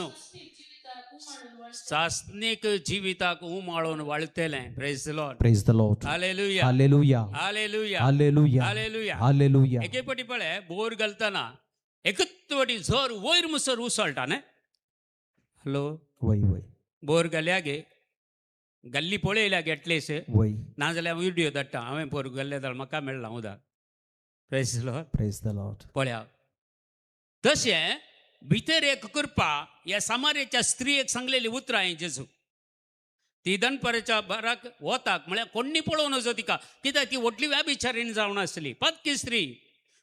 सासणीक जिविताक उमाळून वाळतलें. Praise the Lord. Praise the Lord. Hallelujah. Hallelujah. Hallelujah. Hallelujah. Hallelujah. Hallelujah. एके पटी पळय बोर घालतना एकच वाटी झर वयर मुसर उसळटा न्ही. हॅलो, वय वय बोर घाल्या गे गल्ली पळयल्या गे एटलीस्ट, वय. नाजाल्यार विडियो धाडटा. हांवें बोर घाल्ले जाल्यार म्हाका मेळ्ळां उदक. Praise the Lord. Praise the Lord. पळया तशें भितर एक कृपा ह्या सामारेच्या स्त्रियेक सांगलेली उतरां हांवें जेजू. ती दनपाराच्या बाराक वताक म्हळ्यार कोण्णी पळोवन वचो तिका, कित्याक ती व्हडली व्याभिचारीण जावन आसली, पातकी स्त्री.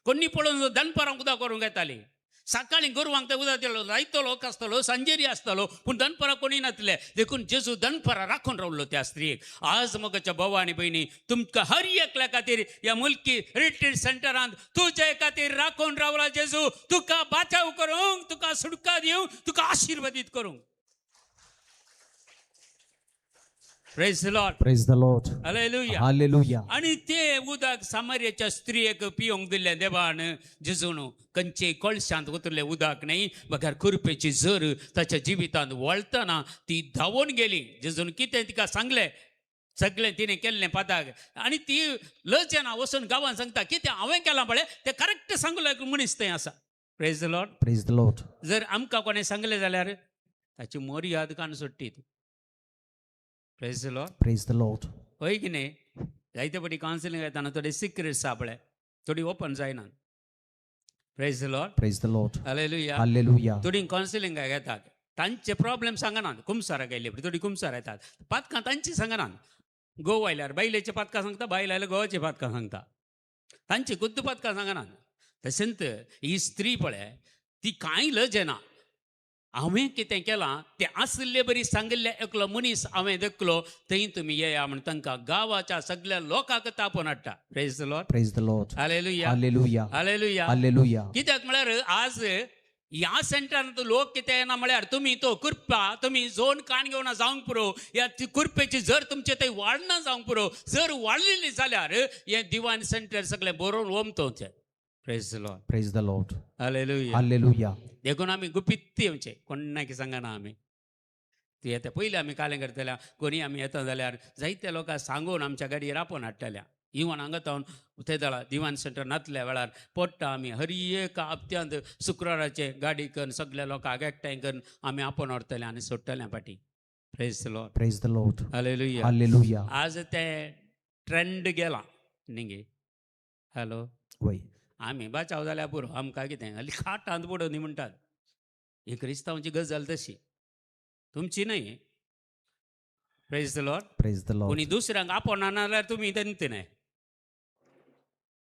कोण्णी पळोवन दनपारांक उदक करूंक येताली. सकाळीं गोरवांक ते उदक दिलो, जायतो लोक आसतलो, सांजेरी आसतलो, पूण दनपारां कोणी नासले. देखून जेजू दनपारां राखून रावलो त्या स्त्रियेक. आज मगाच्या भाव आनी भयणी, तुमकां हर एकल्या खातीर ह्या मुलकी रिट्रीट सेंटरांत तुजे खातीर राखून रावला जेजू. तुका बाचाव करूंक, तुका सुटका दिवंक, तुका आशिर्वादीत करूंक. Praise the Lord. Praise the Lord. Hallelujah. Hallelujah. आनी ते उदक सामार्याच्या स्त्रियेक पिवंक दिल्लें देवान जेजून. खंयचे कळशांत उतरलें उदक न्ही, बगर कुरपेची जर ताच्या जिवितांत वळतना ती धांवून गेली. जेजून कितें तिका सांगलें सगळें तिणें केल्लें पाताक. आनी ती लजेना वचून गांवांत सांगता कितें हांवें केलां पळय तें करेक्ट सांगलो एक मनीस थंय आसा. Praise the Lord. Praise the Lord. जर आमकां कोणें सांगलें जाल्यार ताची मर्याद कान सोडटी. Praise the Lord. Praise the Lord. हय की न्ही? जायते फावटी कावन्सिलींग येताना थोडे सिक्रेट्स आपले थोडी ओपन जायना. Praise the Lord. Praise the Lord. Hallelujah. Hallelujah. थोडी कावन्सिलिंगाक येतात तांचे प्रॉब्लेम सांगनात. कुमसाराक आयले थोडी कुमसार येतात पातकां तांची सांगनात. गोव आयल्यार बायलेचे पातकां सांगता, बायल आयल्यार गोवाचे पातकां सांगता, तांची खुद्द पातकां सांगनात. तशेंच ही स्त्री पळय ती कांय लजेना. हांवें कितें केलां तें आशिल्ले बरी सांगिल्लें एकलो मनीस हांवें देखलो, थंय तुमी येया म्हण तांकां गांवाच्या सगळ्या लोकांक तापोवन हाडटा. Praise the Lord. Praise the Lord. Hallelujah. Hallelujah. Hallelujah. Hallelujah. कित्याक म्हळ्यार आज ह्या सेंटरांत लोक कितें येना म्हळ्यार तुमी तो कृपा तुमी जोन कान घेवना जावंक पुरो. ह्या कृपेची जर तुमचे थंय वाडना जावंक पुरो. जर वाडलेली जाल्यार हें दिवान सेंटर सगळें बरोवन ओमतोवचें. Praise the Lord. Praise the Lord. Hallelujah. Hallelujah. देखून आमी गुपीत येवचें, कोणाक सांगना आमी. ती येता पयलीं आमी कालें करतल्या, कोणी आमी येता जाल्यार जायत्या लोकांक सांगून आमच्या गाडयेर आपोवन हाडटल्या. इवन हांगा तावन ते दळा दिवान सेंटर नातल्या वेळार पडटा आमी हर एक हप्त्यांत शुक्राराचे गाडी करून सगळ्या लोकांक एकठांय करून आमी आपोवन व्हरतले आनी सोडटले फाटीं. Praise the Lord. Praise the Lord. Hallelujah. Hallelujah. आज ते ट्रेंड गेला न्ही गे. हॅलो, वय. आमी बाचाव जाल्यार पुरो, आमकां कितें हाली खाटांत पडोवं न्ही म्हणटात. ही क्रिस्तांवची गजाल तशी, तुमची न्हय. Praise the Lord. Praise the Lord. कोणी दुसऱ्यांक आपोवना जाल्यार तुमी तेन्ना न्हय.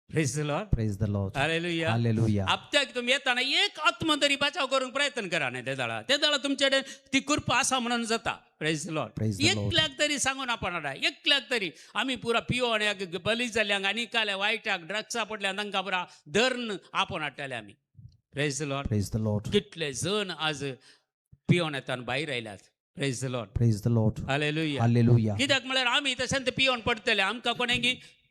Praise the Lord. Praise the Lord. Hallelujah. Hallelujah. हप्त्याक तुमी येताना एक आत्मा तरी बचाव करूंक प्रयत्न करा. न्ही, ते दळा ते दळा तुमचे कडेन ती कृपा आसा म्हणून जाता. Praise the Lord. Praise the Lord. एकल्याक तरी सांगून आपण हाडा, एकल्याक तरी. आमी पुरा पियोन बली जाल्ल्यांक आनी काल्या वायटाक ड्रग्सा पडल्या तांकां पुरा धरून आपोवन हाडटाले आमी. Praise the Lord. Praise the Lord. कितले जण आज पियोन येताना भायर आयल्यात. Praise the Lord. Praise the Lord. Hallelujah. Hallelujah. कित्याक म्हळ्यार आमी तशें ते पियोन पडटले. आमकां कोणें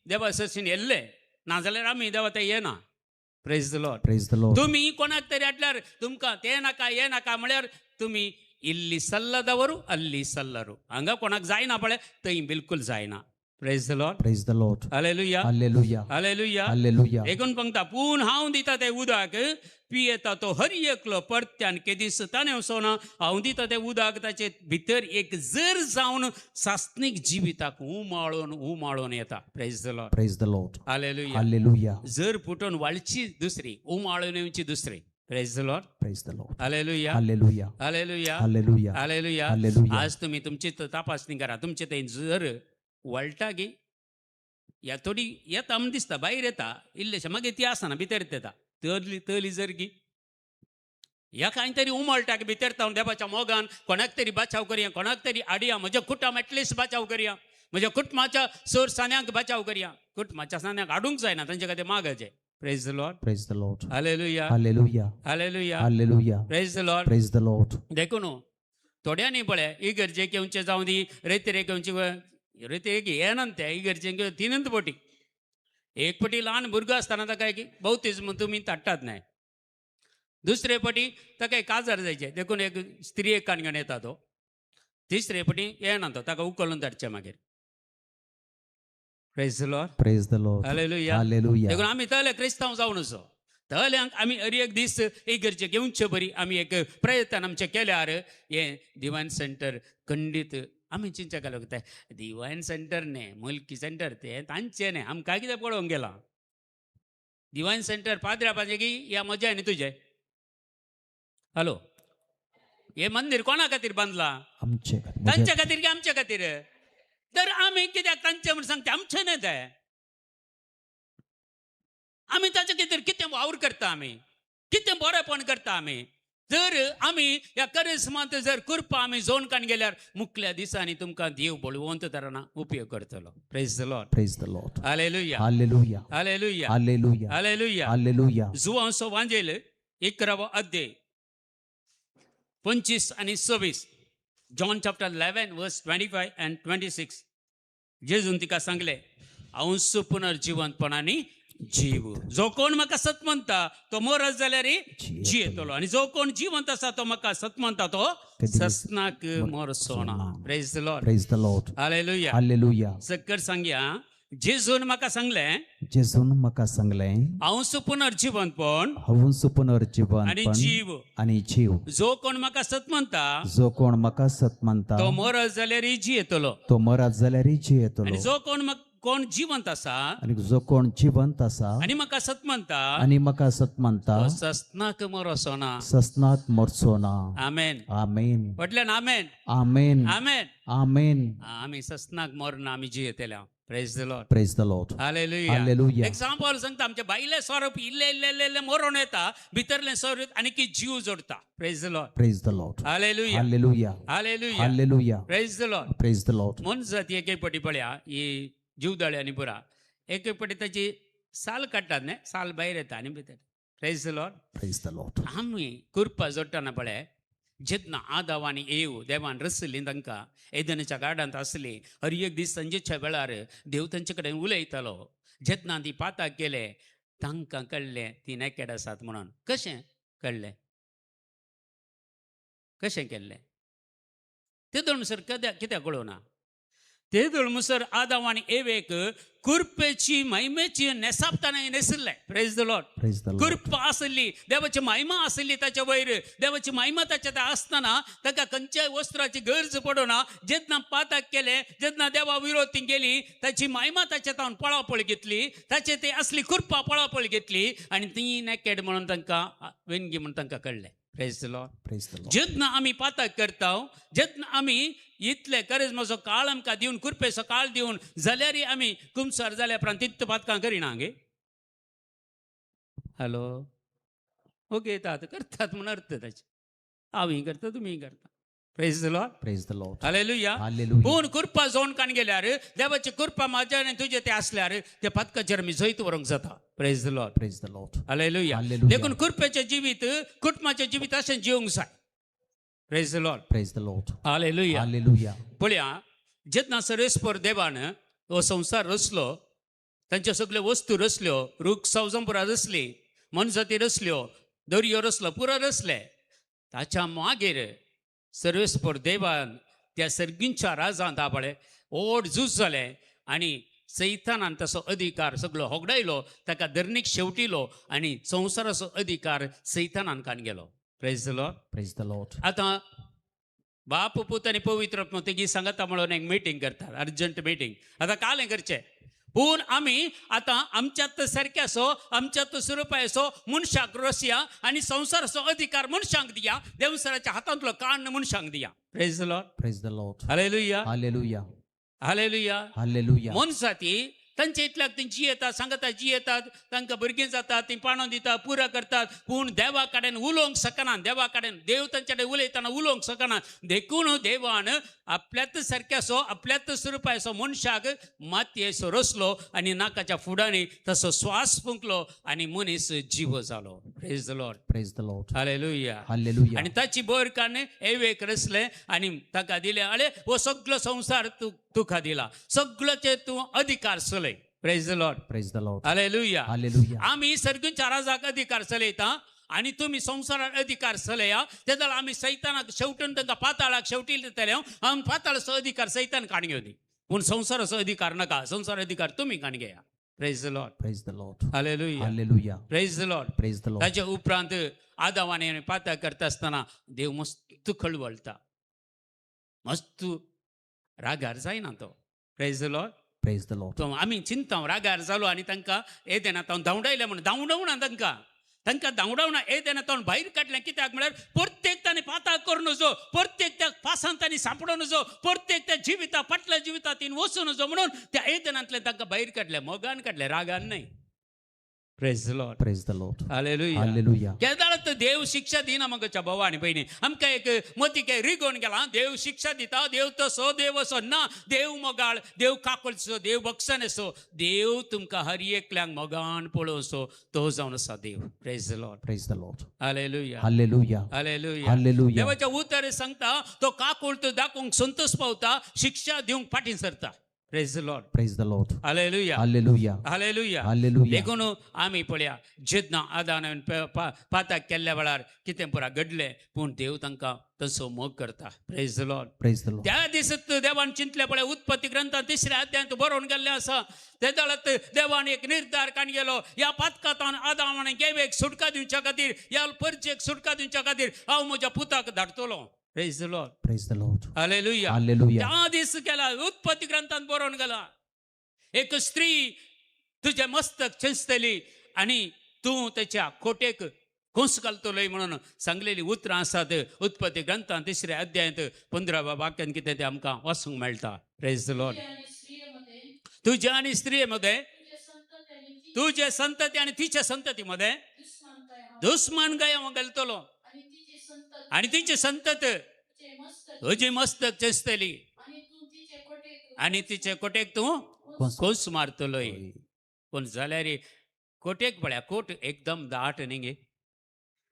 देवा सशीन येल्ले नाजाल्यार आमी देवा ते येना. Praise the Lord. Praise the Lord. तुमी कोणाक तरी हाडल्यार तुमकां ते नाका हे नाका म्हळ्यार तुमी इल्ली सल्लदವರು ಅಲ್ಲಿ ಸಲ್ಲರು. हांगा कोणाक जायना पळय, थंय बिलकुल जायना. Praise the Lord. Praise the Lord. Hallelujah. Hallelujah. Hallelujah. Hallelujah. एकूण पंगता पूण हांव दिता तें उदक पियेता तो हर एकलो परत्यान केदीस ताणें वचना. हांव दिता तें उदक ताचे भितर एक जर जावन सासणीक जिविताक उमाळून उमाळून येता. Praise the Lord. Praise the Lord. Hallelujah. Hallelujah. जर फुटून वाळची दुसरी, उमाळून येवची दुसरी. Praise the Lord. Praise the Lord. Hallelujah. Hallelujah. Hallelujah. Hallelujah. Hallelujah. Hallelujah. आज तुमी तुमची तपासणी करा. तुमचे थंय जर वळटा गी या थोडी येता म्हण दिसता, भायर येता इल्लेशें, मागीर ती आसना, भितर येता तली तली जर गी ह्या कांय तरी उमळटा की भितर तावन देवाच्या मोगान कोणाक तरी बचाव करया, कोणाक तरी हाडया, म्हज्या कुटुंब एटलिस्ट बचाव करया, म्हज्या कुटुंबाच्या सोर सान्यांक बचाव करया. कुटुंबाच्या सान्यांक हाडूंक जायना, तांचे खातीर मागाचें. Praise the Lord. Praise the Lord. Hallelujah. Hallelujah. Hallelujah. Hallelujah. Praise the Lord. Praise the Lord. देखून थोड्यांनी पळय इगर्जेक येवचें जावं दी, रेतरेक येवची, रेतरेक येनात ते इगर्जेक तिनूच पटी. एक पटी ल्हान भुरगो आसतना ताका एक बौतिज्म तुमी धाडटात न्हय. दुसरे पटी ताका एक काजार जायचें, देखून एक स्त्रियेक कान घेवन येता तो. तिसरे पटी येना तो, ताका उखलून धाडचें मागीर. Praise the Lord. Praise the Lord. Hallelujah. Hallelujah. देखून आमी तले क्रिस्तांव जावन असो तल्यांक आमी हर एक दीस इगर्जेक येवचे बरी आमी एक प्रयत्न आमचे केल्यार हें दिवान सेंटर खंडीत आमी चिंतचे घालूंक. दिवान सेंटर न्ही, मुल्की सेंटर तें तांचें न्ही, आमकां कितें पळोवंक गेलां. दिवान सेंटर पाद्र्या पांचे की ह्या मजा न्ही तुजें. हॅलो, हें मंदीर कोणा खातीर बांदलां? आमचे. तांच्या खातीर की आमच्या खातीर? तर आमी कित्याक तांचें म्हूण सांगता? आमचें न्ही तें. आमी ताचे खातीर कितें वावर करता, आमी कितें बरेपण करता. आमी जर आमी ह्या करिस्मांत जर कृपा आमी जोन काण गेल्यार मुखल्या दिसांनी तुमकां देव बळवंत तराना उपयोग करतलो. Praise the Lord. Praise the Lord. Hallelujah. Hallelujah. Hallelujah. Hallelujah. Hallelujah. Hallelujah. जुवांसो वांजेल 11वो अध्याय 25 आनी 26. John chapter 11 verse 25 and 26. जेजून तिका सांगले, हांवच पुनर्जिवंतपणानी जीव. जो कोण म्हाका सत म्हणटा तो मरत जाल्यार जियेतलो, आनी जो कोण जिवंत आसा तो म्हाका सत म्हणटा तो ससनाक मरचो ना. Praise the Lord. Praise the Lord. Hallelujah. Hallelujah. सक्कर सांगया, जेजून म्हाका सांगलें, जेजून म्हाका सांगलें, हांवच पुनर्जिवंतपण हांवच पुनर्जिवंतपण आनी जीव. आनी जीव. जो कोण म्हाका सत म्हणटा जो कोण म्हाका सत मानता तो मरत जाल्यार जियेतलो, तो मरत जाल्यार जियेतलो. आनी जो कोण कोण जिवंत आसा आनी जो कोण जिवंत आसा आनी म्हाका सत मानता आनी म्हाका सत मानता तो ससनाक मरचो ना. ससनाक मरचो ना. आमेन. आमेन. म्हटल्यान आमेन. आमेन. आमेन. आमेन. आमी ससनाक मरना, आमी जियेतले. Praise the Lord. Praise the Lord. Hallelujah. Hallelujah. Example सांगता, आमच्या भायलें स्वरूप इल्लें इल्लें इल्लें इल्लें मरोन येता, भितरलें स्वरूप आनी की जीव जोडता. Praise the Lord. Praise the Lord. Hallelujah. Hallelujah. Hallelujah. Hallelujah. Praise the Lord. Praise the Lord. मोनजात एक एक पटी पळया ही जीवदाळी आनी पुरा एक एक पटी ताची साल काडटात न्ही, साल भायर येता आनी भितर. Praise the Lord. Praise the Lord. आमी कृपा जोडटना पळय, जेन्ना आदाव आनी एव देवान रसली तांकां एदनच्या गार्डनांत आसली, हर एक दीस सांजेच्या वेळार देव तांचे कडेन उलयतालो. जेन्ना ती पाताक गेले तांकां कळ्ळें ती नेकेड आसात म्हणून. कशें कळ्ळें? कशें केल्लें? ते म्हणसर कित्याक कळना? ते म्हणसर आदाव आनी awake कृपेची महिमेची नेसापताना नेसिल्लें. Praise the Lord. Praise the Lord. कृपा आसली, देवाची महिमा आसली ताच्या वयर. देवाची महिमा ताच्या आसतना ताका खंयच्याय वस्त्राची गरज पडना. जेन्ना पाताक केलें, जेन्ना देवा विरोध ती गेली, ताची महिमा ताच्या तावन पळापळ घेतली, ताचे ते असली कृपा पळापळ घेतली आनी ती नेकेड म्हणून तांकां वेनगी म्हणून तांकां कळ्ळें. Praise the Lord. Praise the Lord. जेन्ना आमी पाताक करता, जेन्ना आमी इतले करिज्माचो काळ आमकां दिवन, कृपेचो काळ दिवन जाल्यारय आमी कुमसार जाल्या उपरांत तित्त पातकां करिना गे. हॅलो, ओके येतात करतात म्हण अर्थ ताचे. हांवूय करता, तुमीय करता. Praise the Lord. Praise the Lord. Hallelujah. Hallelujah. पूण कृपा जावन काण गेल्यार, देवाची कृपा म्हाज्या आनी तुजे ते आसल्यार ते पातकाचेर आमी जैत व्हरूंक जाता. Praise the Lord. Praise the Lord. Hallelujah. Hallelujah. देखून कृपेचें जिवीत, कुटुंबाचें जिवीत अशें जिवंक जाय. Praise the Lord. Praise the Lord. Hallelujah. Hallelujah. पळया, जेन्ना सर्वेस्पर देवान हो संवसार रचलो, तांच्यो सगल्यो वस्तू रचल्यो, रूख सावजां पुरा रचली, मनजाती रचल्यो, दर्यो रचलो, पुरो रचले, ताच्या मागीर सर्वेस्पर देवान त्या सर्गींच्या राजांत आपले व्हड झूज जालें आनी सैतानान तसो अधिकार सगळो होगडायलो, ताका धरणीक शेवटिलो आनी संवसाराचो अधिकार सैतानान कान गेलो. Praise the Lord. Praise the Lord. आतां बाप, पूत आनी पवित्र आत्मो तेगी सांगता म्हणून एक मिटींग करतात, अर्जंट मिटींग. आतां कालें करचें? पूण आमी आतां आमच्यात सारके असो, आमच्यात स्वरुपाय असो मनशाक रसया आनी संवसाराचो अधिकार मनशांक दिया, देवसराच्या हातांतलो काण मनशांक दिया. Praise the Lord. Praise the Lord. Hallelujah. Hallelujah. Hallelujah. Hallelujah. मनजाती तांचे इतल्याक ती जियेतात, सांगता जियेतात, तांकां भुरगीं जातात, ती पाणोन दितात, पुरा करतात, पूण देवा कडेन उलोवंक शकना. देवा कडेन, देव तांचे कडेन उलयतना उलोवंक शकना. देखून देवान आपल्यात सारक्यासो, आपल्यात स्वरुपाचो मनशाक मातयेचो रचलो आनी नाकाच्या फुडांनी तसो श्वास फुंकलो आनी मनीस जिवो जालो. Praise the Lord. Praise the Lord. Hallelujah. Hallelujah. आनी ताची बोरकान एवेक रचलें आनी ताका दिलें, अळे हो सगळो संवसार तूं तुका दिला, सगळ्याचे तूं अधिकार चलय. Praise the Lord. Praise the Lord. Hallelujah. Hallelujah. आमी सर्गींच्या राजाक अधिकार चलयता आनी तुमी संवसारार अधिकार चलया. तेदळ आमी सैतानाक शेवटून तांकां पाताळाक शेवटी दितले. आमी पाताळाचो अधिकार सैतान काण घेवनी, पूण संवसाराचो अधिकार नाका. संवसार अधिकार तुमी काण घेया. Praise the Lord. Praise the Lord. Hallelujah. Hallelujah. Praise the Lord. Praise the Lord. ताच्या उपरांत आदावाने पाता करता आसतना देव मस्त खळवळटा, मस्त रागार जायना तो. Praise the Lord. Praise the Lord. तो आमी चिंता रागार जालो आनी तांकां येदेना तावन धांवडायलें म्हणून धांवडावना, तांकां तांकां धांवडावना, येदेना तावन भायर काडलें. कित्याक म्हळ्यार प्रत्येक ताणें पाताक करूं नजो, प्रत्येक त्या पासांत तांणी सांपडूं नजो, प्रत्येक त्या जिविता फाटल्या जिविता तीन वचूं नजो म्हणून त्या येदेनांतल्यान तांकां भायर काडलें. मोगान काडलें, रागान न्हय. Praise the Lord. Praise the Lord. Hallelujah. Hallelujah. केदाळ तर देव शिक्षा दिना मगच्या भावा आनी भयणी. आमकां एक मती काय रिगोवन गेला, देव शिक्षा दिता, देव तसो, देव असो ना. देव मोगाळ, देव काकळचो, देव बक्षानेसो, देव तुमकां हर एकल्यांक मोगान पळोवचो तो जावन आसा देव. Praise the Lord. Praise the Lord. Hallelujah. Hallelujah. Hallelujah. Hallelujah. देवाच्या उतर सांगता, तो काकुळट दाखोवंक संतोष पावता, शिक्षा दिवंक फाटीं सरता. Praise the Lord. Praise the Lord. Hallelujah. Hallelujah. Hallelujah. Hallelujah. देखून आमी पळया, जेन्ना आदान पाताक केल्ल्या वेळार कितें पुरा घडलें, पूण देव तांकां तसो मोग करता. Praise the Lord. Praise the Lord. त्या दिसत देवान चिंतले पळय, उत्पत्ती ग्रंथात तिसऱ्या अध्यायांत बरोवन गेल्लें आसा. ते दळत देवान एक निर्धार काण गेलो, ह्या पातकांत आदाम आनी गेवेक सुटका दिवच्या खातीर, ह्या परजेक सुटका दिवच्या खातीर हांव म्हज्या पुताक धाडटलो. Praise the Lord. Praise the Lord. Hallelujah. Hallelujah. त्या दीस केला, उत्पत्ती ग्रंथात बरोवन गेला, एक स्त्री तुझे मस्तक चेंचतली आनी तूं तेच्या खोटेक खोस घालतलोय म्हणून सांगलेली उतरां आसात. उत्पत्ती ग्रंथात तिसऱ्या अध्यायांत 15व्या वाक्यान कितें तें आमकां वाचूंक मेळटा. Praise the Lord. तुझ्या आणि स्त्रियेमध्ये, तुज्या आनी स्त्रिये मध्ये, तुझे संतती तुझे संतती आणि ती आनी तिच्या संतती मध्ये दुस्मानकाय हांव दुस्मान काय हांव घालतलो आणि तिची संतत आनी तिची संतत तुझे मस्तक तुजी मस्तक चेंचतली आणि तू तिचे खोटेक आनी तिचे कोटेक तूं खोस मारतलोय. पूण जाल्यार कोटेक पळया, कोट एकदम दाट न्ही गे.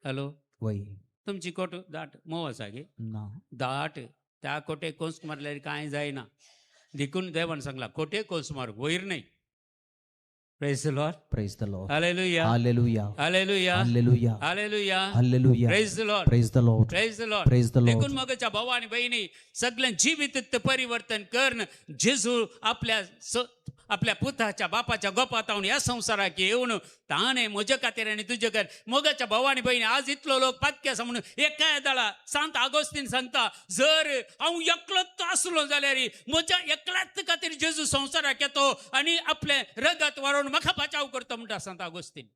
हॅलो, वय. तुमची कोट दाट मोव आसा गे? ना. दाट. त्या कोटेक कोंस मारल्यार कांय जायना. देखून देवान सांगला कोटेक कोंस मारूंक, वयर न्हय. Praise the Lord. Praise the Lord. Hallelujah. Hallelujah. Hallelujah. Hallelujah. Hallelujah. Hallelujah. Praise the Lord. Praise the Lord. Praise the Lord. Praise the Lord. देखून मगच्या भावा आनी भयणी, सगळें जिवीत परिवर्तन करून जेजू आपल्या आपल्या पुताच्या बापाच्या गोपात ह्या संवसाराक येवन ताणें म्हजे खातीर आनी तुजे खातीर. मोगाच्या भावा आनी भयणी, आज इतलो लोक पातके आसा म्हणून एका दळा सांत आगोस्तीन सांगता, जर हांव एकलोच आसलो जाल्यार म्हज्या एकल्याच खातीर जेजू संवसाराक येतो आनी आपलें रगत वारोवन म्हाका बचाव करता म्हणटा सांत Agostinho.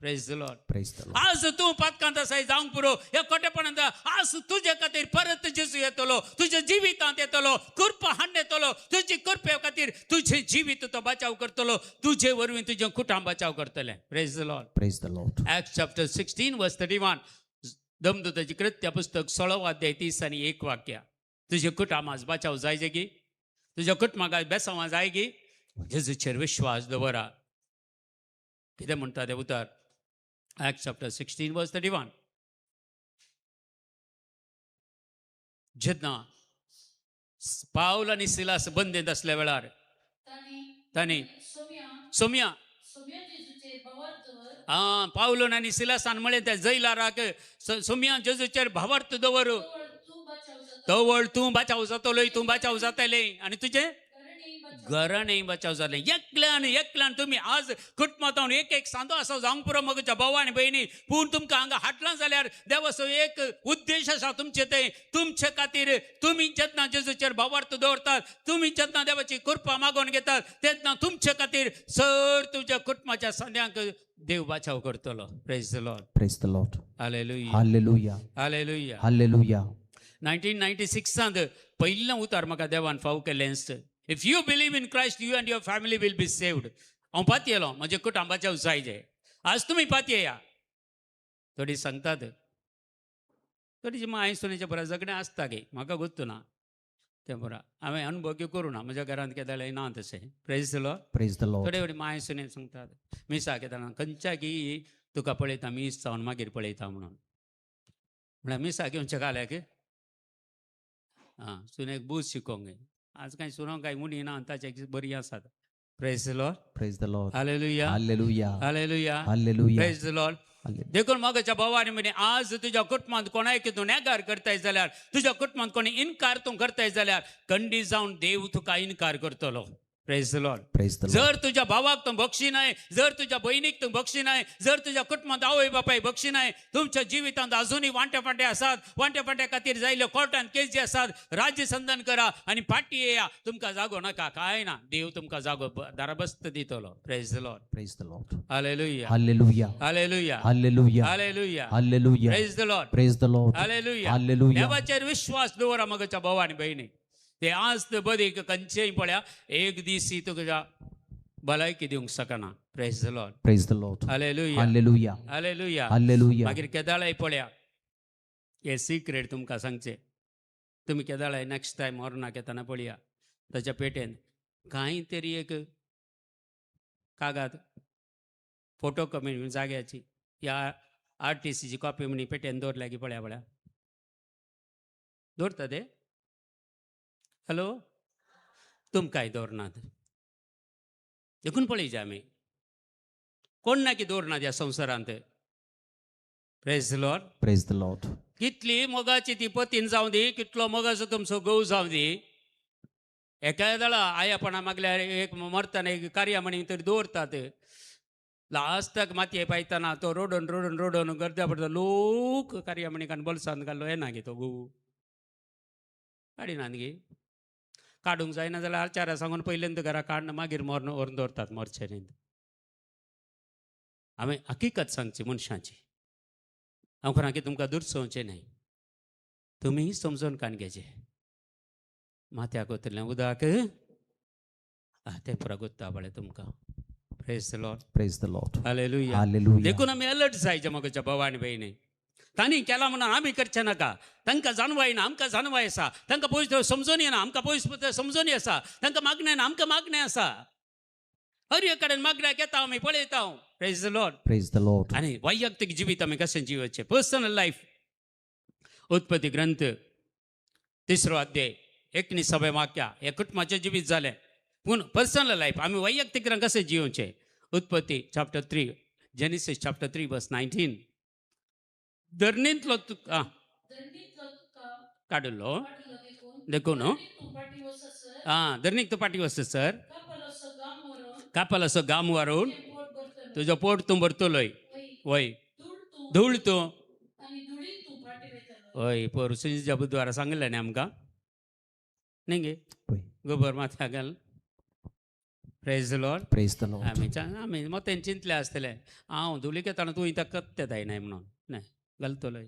Praise the Lord. Praise the Lord. आज तूं पातकांत आसाय जावंक पुरो, ह्या खोटेपणांत. आज तुजे खातीर परत जेजू येतलो, तुज्या जिवितांत येतलो, कृपा हाडून येतलो. तुजी कृपे खातीर तुजें जिवीत तो बचाव करतलो, तुजे वरवीं तुजें कुटुंब बचाव करतलें. Praise the Lord. Praise the Lord. Acts chapter 16 verse 31. दमदूताची कृत्य पुस्तक 16 अध्याय 30 आणि 1 वाक्य. तुझे कुटुंब आज बचाव जायचे की, तुझ्या कुटुंबाक आज बेसांव जाय की, जेजूचेर विश्वास दवरा. कितें म्हणटा तें उतर? Acts chapter 16 verse 31. जेन्ना पावल आनी सिलास बंदेंत आसल्या वेळार तांणी तांणी सोम्या सोम्या सोम्या जेजूचेर भावार्थ दवर. आं, पावलून आनी सिलासान म्हळें त्या जैलाराक, सोम्या जेजूचेर भावार्थ दवर, तवळ तूं बचाव जाता. तवळ तूं बचाव जातलोय, तूं बचाव जातलें आनी तुजें घराणें बचाव. घराणें बचाव जालें. एकल्यान एकल्यान तुमी आज कुटुंबांत एक एक सांदो आसा जावंक पुरो म्हज्या भाव आनी भयणी. पूण तुमकां हांगा हाडलां जाल्यार देवाचो एक उद्देश आसा तुमचे. ते तुमचे खातीर तुमी जेन्ना जेजूचेर भावार्थ दवरतात, तुमी जेन्ना देवाची कृपा मागोवन घेतात, तेन्ना तुमचे खातीर सर तुमच्या कुटुंबाच्या सांद्यांक देव बचाव करतलो. Praise the Lord. Praise the Lord. Hallelujah. Hallelujah. Hallelujah. Hallelujah. 1996 पयलें उतर म्हाका देवान फाव केलें, "If you believe in Christ, you and your family will be saved." हांव पातयेलो, म्हजें कुटुंबाचें जाय. आज तुमी पातयेया. थोडी सांगतात, थोडीशी माय सुनेच्या बरें झगडें आसता गे, म्हाका गोत्तू ना तें बरो. हांवें अनुभव करूं ना, म्हज्या घरांत केदाळे ना तशें. Praise the Lord. Praise the Lord. थोडे थोडे माय सुने सांगतात, मिसाक येतना खंयच्या की तुका पळयता, मीस जावन मागीर पळयता म्हणून. म्हळ्यार मिसाक येवचें घाल्याक आं सुनेक बूज शिकोवंक. आज कांय सुनो कांय उणी ना, ताचे बरी आसात. Praise the Lord. Praise the Lord. Hallelujah. Hallelujah. Hallelujah. Hallelujah. Praise the Lord. Hallelujah. देखून मगाच्या भावानी म्हणे, आज तुज्या कुटुंबांत कोणाक तूं नेगार करताय जाल्यार, तुज्या कुटुंबांत कोणी इनकार तूं करताय जाल्यार, खंडीत जावन देव तुका इनकार करतलो. Praise the Lord. Praise the Lord. जर तुज्या भावाक तूं बक्षी नाय, जर तुज्या भयणीक तूं बक्षी नाय, जर तुज्या कुटुंबांत आवय बापाय बक्षी नाय, तुमच्या जिवितांत अजूनही वांटे फांटे आसात, वांटे फांट्या खातीर जायल्यो कोर्टान केसी आसात, राज्य संधान करा आनी फाटी येया. तुमकां जागो नाका काय ना, देव तुमकां जागो दाराबस्त दितलो. Praise the Lord. Praise the Lord. Hallelujah. Hallelujah. Hallelujah. Hallelujah. Hallelujah. Hallelujah. Praise the Lord. Praise the Lord. Hallelujah. Hallelujah. देवाचेर विश्वास दवरा मगच्या भाव आनी भयणी. ते आज ते बरीक खंयचेय पळया, एक दीस ही तुका भलायकी दिवंक शकना. Praise the Lord. Praise the Lord. Hallelujah. Hallelujah. Hallelujah. Hallelujah. मागीर केदाळाय पळया, हे सिक्रेट तुमकां सांगचें. तुमी केदाळाय नेक्स्ट टायम मरणाक येतना पळया, ताच्या पेटेन कांय तरी एक कागद, फोटो कॉपी जाग्याची या आरटीसीची कॉपी म्हणी पेटेन दवरल्या की पळया. पळया, दवरता ते? हॅलो, तुमकांय दवरनात? देखून पळयचे आमी कोण ना की दवरनात ह्या संवसारांत. Praise the Lord. Praise the Lord. कितली मोगाची ती पतीन जावं दी, कितलो मोगाचो तुमचो घोव जावं दी, एका वेळा आयापणा मागल्यार एक मरतना एक कार्य म्हणी तरी दवरतात. लास्टाक मातये पायतना तो रोडून रोडून रोडून गर्द्या पडटा. लोक कार्य म्हणी कान बोल्सांत घाल्लो येना गे, तो घोव काडिनात गे. काडूंक जायना जाल्यार आचार्या सांगून पयल्यांत घरा काडून मागीर मरण व्हरून दवरतात मरचेरींत. हांवें हकीकत सांगची मनशाची. हांव कोणाक तुमकां दुरसोवचें न्हय, तुमी समजून कान घेचे. माथ्याक वतलें उदक तें पुरा गोत्ता पळय तुमकां. Praise the Lord. Praise the Lord. Hallelujah. Hallelujah. देखून आमी अलर्ट जायचे म्हज्या भाव आनी भयणी. तांणी केलां म्हणून आमी करचें नाका. तांकां जाणवाय ना, आमकां जाणवाय आसा. तांकां पयस समजून येना, आमकां पयस समजून आसा. तांकां मागणें ना, आमकां मागणें आसा. हर एक कडेन मागण्याक येता आमी पळयता. Praise the Lord. Praise the Lord. आनी वैयक्तीक जिवीत आमी कशें जिवचें, पर्सनल लायफ. उत्पत्ती ग्रंथ 3रो अध्याय 19व्या वाक्या. हे कुटुंबाचें जिवीत जालें, पूण पर्सनल लायफ आमी वैयक्तीक कशें जिवचें? उत्पत्ती chapter 3, Genesis chapter 3 verse 19. धरणींतलो तुका धरणींतलो तुका काडिल्लो काडलो देखून देखून धरणीक तूं फाटीं वचसर आं, धरणीक तूं फाटीं वचसर कापालोसो घाम व्हरून कापालाचो घाम वारून तुजें पोट भरतलो. तुजो पोट तूं भरतलोय. वय वय धूळ तूं धूळ तूं आनी धुळीन तूं फाटीं वयतलो. हय, पोरसुंच्या बुधवारा सांगलें न्ही आमकां, न्ही गे? वय. गोबर माथ्याक घाल. Praise Lord. Praise the Lord. आमी आमी मोतेन चिंतले आसतले हांव धुळीक येताना तूं इतां कत्ते जायनाय म्हणून न्हय घालतलोय.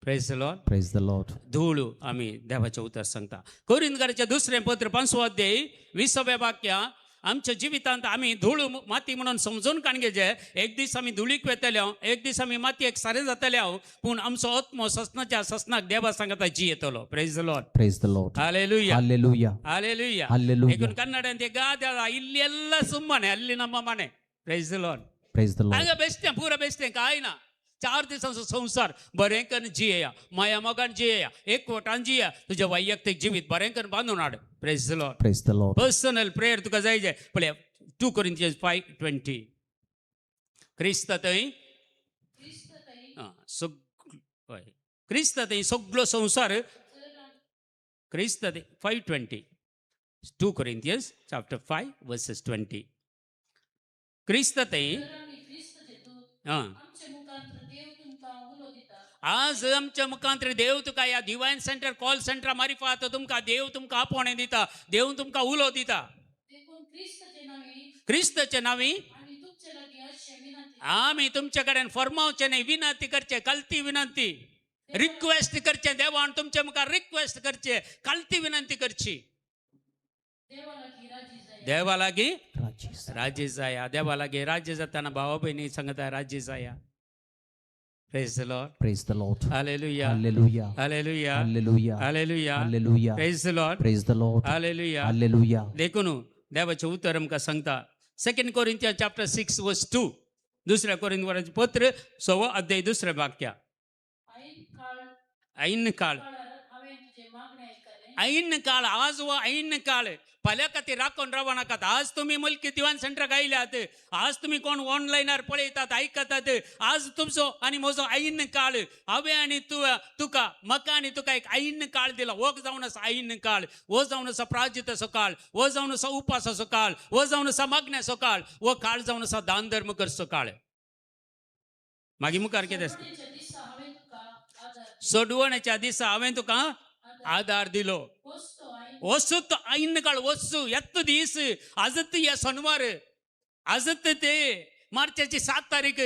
Praise Lord. Praise the Lord. धूळ आमी देवाचें उतर सांगता. कोरिंदकाराचें दुसरें पत्र पांचवो अध्याय 20व्या वाक्या आमच्या जिवितांत आमी धूळ माती म्हणून समजून काण घेचे. एक दीस आमी धुळीक वेतले, एक दीस आमी मातयेक सारें जातले, पूण आमचो आत्मो ससनाच्या ससनाक देवा सांगता जी येतलो. Praise Lord. Praise the Lord. Hallelujah. Hallelujah. Hallelujah. Hallelujah. ಏಕನ್ Kannada ಅಂತ ಗಾದೆ ಅದ, ಇಲ್ಲಿ ಎಲ್ಲ ಸುಮ್ಮನೆ ಅಲ್ಲಿ ನಮ್ಮ ಮನೆ. Praise Lord. Praise the Lord. हांगा बेश्टें पुरा बेश्टें कांय ना. 4 दिसांचो संवसार बरें करून जियेया, माया मोगान जियेया, एकवटान जिया, तुजें वैयक्तीक जिवीत बरें करून बांदून हाड. Praise Lord. Praise the Lord. Personal prayer तुका जाय जे पळय 2 Corinthians 5:20. क्रिस्त थंय क्रिस्त थंय हय क्रिस्त थंय सगळो संवसार जर क्रिस्त थंय 5:20. 2 Corinthians chapter 5 verses 20. क्रिस्त थंय जर आमी क्रिस्त जेतू आं आमचे मुखांत देव तुमकां उलो दिता. आज आमच्या मुखांत देव तुका ह्या डिवायन सेंटर कॉल सेंटरा मारिफात तुमकां देव तुमकां आपोवणें दिता, देव तुमकां उलो दिता. देखून क्रिस्ताचे नांवे क्रिस्ताचे नांवी आमी तुमचे लागीं अशें विनंती आमी तुमचे कडेन फर्मावचें न्ही, विनंती करचें, कलती विनंती, रिक्वेस्ट करचें. देवान तुमचे मुखार रिक्वेस्ट करचें, कलती विनंती करची. देवा लागीं राजी जाय. देवा लागीं राजी. राजी जाया. देवा लागीं राज्य जाताना भावा भयणी सांगता राजी जाया. Praise the Lord. Praise the Lord. Hallelujah. Hallelujah. Hallelujah. Hallelujah. Hallelujah. Hallelujah. Praise the Lord. Praise the Lord. Hallelujah. Hallelujah. देखून देवाचें उतर आमकां सांगता 2 Corinthians chapter 6 verse 2. दुसऱ्या कोरिंथाचें पत्र 6वो अध्याय दुसरें वाक्य. ऐन काळ ऐन काळ काळार हांवें तुजें मागणें आयकलें. ऐन काळ आज हो ऐन काळ फाल्यां खातीर राखून रावो नाकात. आज तुमी मुलकी दिवान सेंटराक आयल्यात, आज तुमी कोण ऑनलायनार पळयतात आयकतात, आज तुमचो आनी म्हजो ऐन काळ. हांवें आनी तूं तुका म्हाका आनी तुका एक ऐन काळ दिला. हो जावन आसा ऐन काळ, हो जावन आसा प्राजिताचो काळ, हो जावन आसा उपासाचो काळ, हो जावन आसा मागण्याचो काळ, हो काळ जावन आसा दान धर्म करचो काळ. मागीर मुखार कितें आसा? सोडवणेच्या दिसा हांवें तुका आदार सोडवण्याच्या दिसा हांवें तुका आदार दिलो. वस्तू ऐन वस्तू ऐन काळ वस्तू येत दीस आजत या शनिवार आजत ते मार्चाची 7 तारीख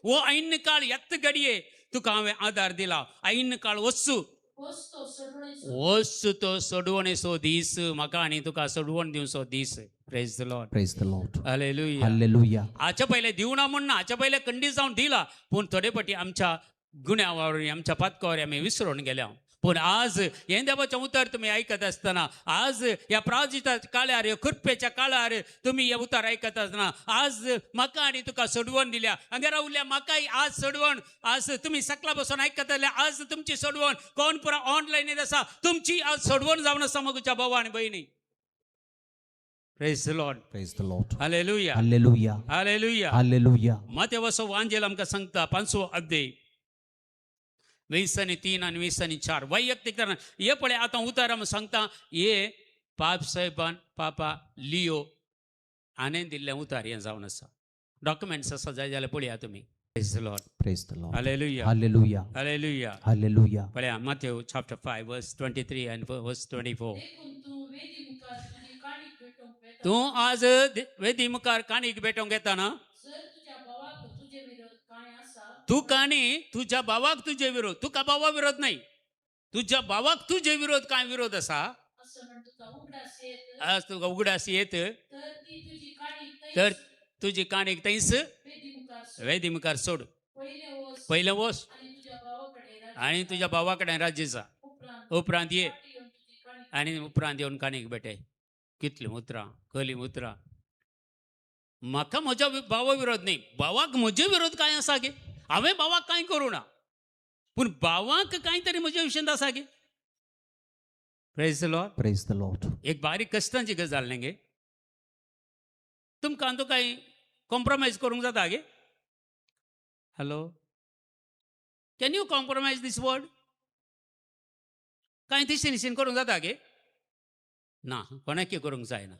हो ऐन काळ येत घडये तुका हांवें आदार दिला. ऐन काळ वस्तू वस्तू सोडवणेचो वस्तू तो सोडवणेचो दीस, म्हाका आनी तुका सोडवण दिवचो दीस. Praise the Lord. Praise the Lord. Hallelujah. Hallelujah. हाच्या पयलें दिवना म्हण ना, हाच्या पयलें खंडीत जावन दिला, पूण थोडे फावटी आमच्या गुन्यांवावर आमच्या पातकावर आमी विसरून गेल्या. पूण आज हें देवाचें उतर तुमी आयकत आसतना, आज ह्या प्राजिता काळार, ह्या कृपेच्या काळार तुमी हें उतर आयकत आसतना आज म्हाका आनी तुका सोडवण दिल्या. हांगा रावल्या म्हाकाय आज सोडवण. आज तुमी सकला बसून आयकत जाल्यार आज तुमची सोडवण. कोण पुरा ऑनलायनीर आसा तुमची आज सोडवण जावन आसा म्हज्या भावा आनी भयणी. Praise the Lord. Praise the Lord. Hallelujah. Hallelujah. Hallelujah. Hallelujah. मातेवाचो वांजेल आमकां सांगता 5वो अध्याय 20 आनी 3 आनी 20 आनी 4. वैयक्तीक हे पळय आतां उतर आमकां सांगता हे पाप साहेबान पापा लियो हाणें दिल्लें उतर हें जावन आसा. डॉक्युमेंट्स आसा जाय जाल्यार पळया तुमी. Praise the Lord. Praise the Lord. Hallelujah. Hallelujah. Hallelujah. Hallelujah. पळया Matthew chapter 5 verse 23 आनी वर्स 24. देखून तूं वेदी मुखार तुजी काणीक भेटोवंक वेता. तूं आज वेदी मुखार काणीक भेटोवंक येता ना, जर तुज्या भावाक तुजे विरोध कांय आसा तूं काणी तुज्या भावाक तुजे विरोध, तुका भावा विरोध नाही, तुज्या भावाक तुजे विरोध कांय विरोध आसा असं म्हण तुका उगडास येत आज तुका उगडास येत तर ती तुजी काणीक तर थंयच तुजी काणीक थंयच वेदी मुखार सोड. वेदी मुखार सोड. पयलें वच पयलें वच आनी तुज्या भावाकडे राजी आनी तुज्या भावा कडेन राज्य जा, उपरांत उपरांत ये फाटीं येवन तुजी काणीक आनी उपरांत येवन काणीक भेटय. कितलीं उतरां, कहलीं उतरां. म्हाका म्हज्या भावा विरोध न्ही, भावाक म्हजे विरोध कांय आसा गे? हांवें भावाक कांय करूं ना, पूण भावाक कांय तरी म्हज्या विशयांत आसा गे? Praise the Lord. Praise the Lord. एक बारीक कश्टांची गजाल न्ही गे. तुमकां आतां कांय कॉम्प्रोमायज करूंक जाता गे? Hello, can you compromise this word? कांय दिशीन दिशीन करूंक जाता गे? ना, कोणाकी करूंक जायना,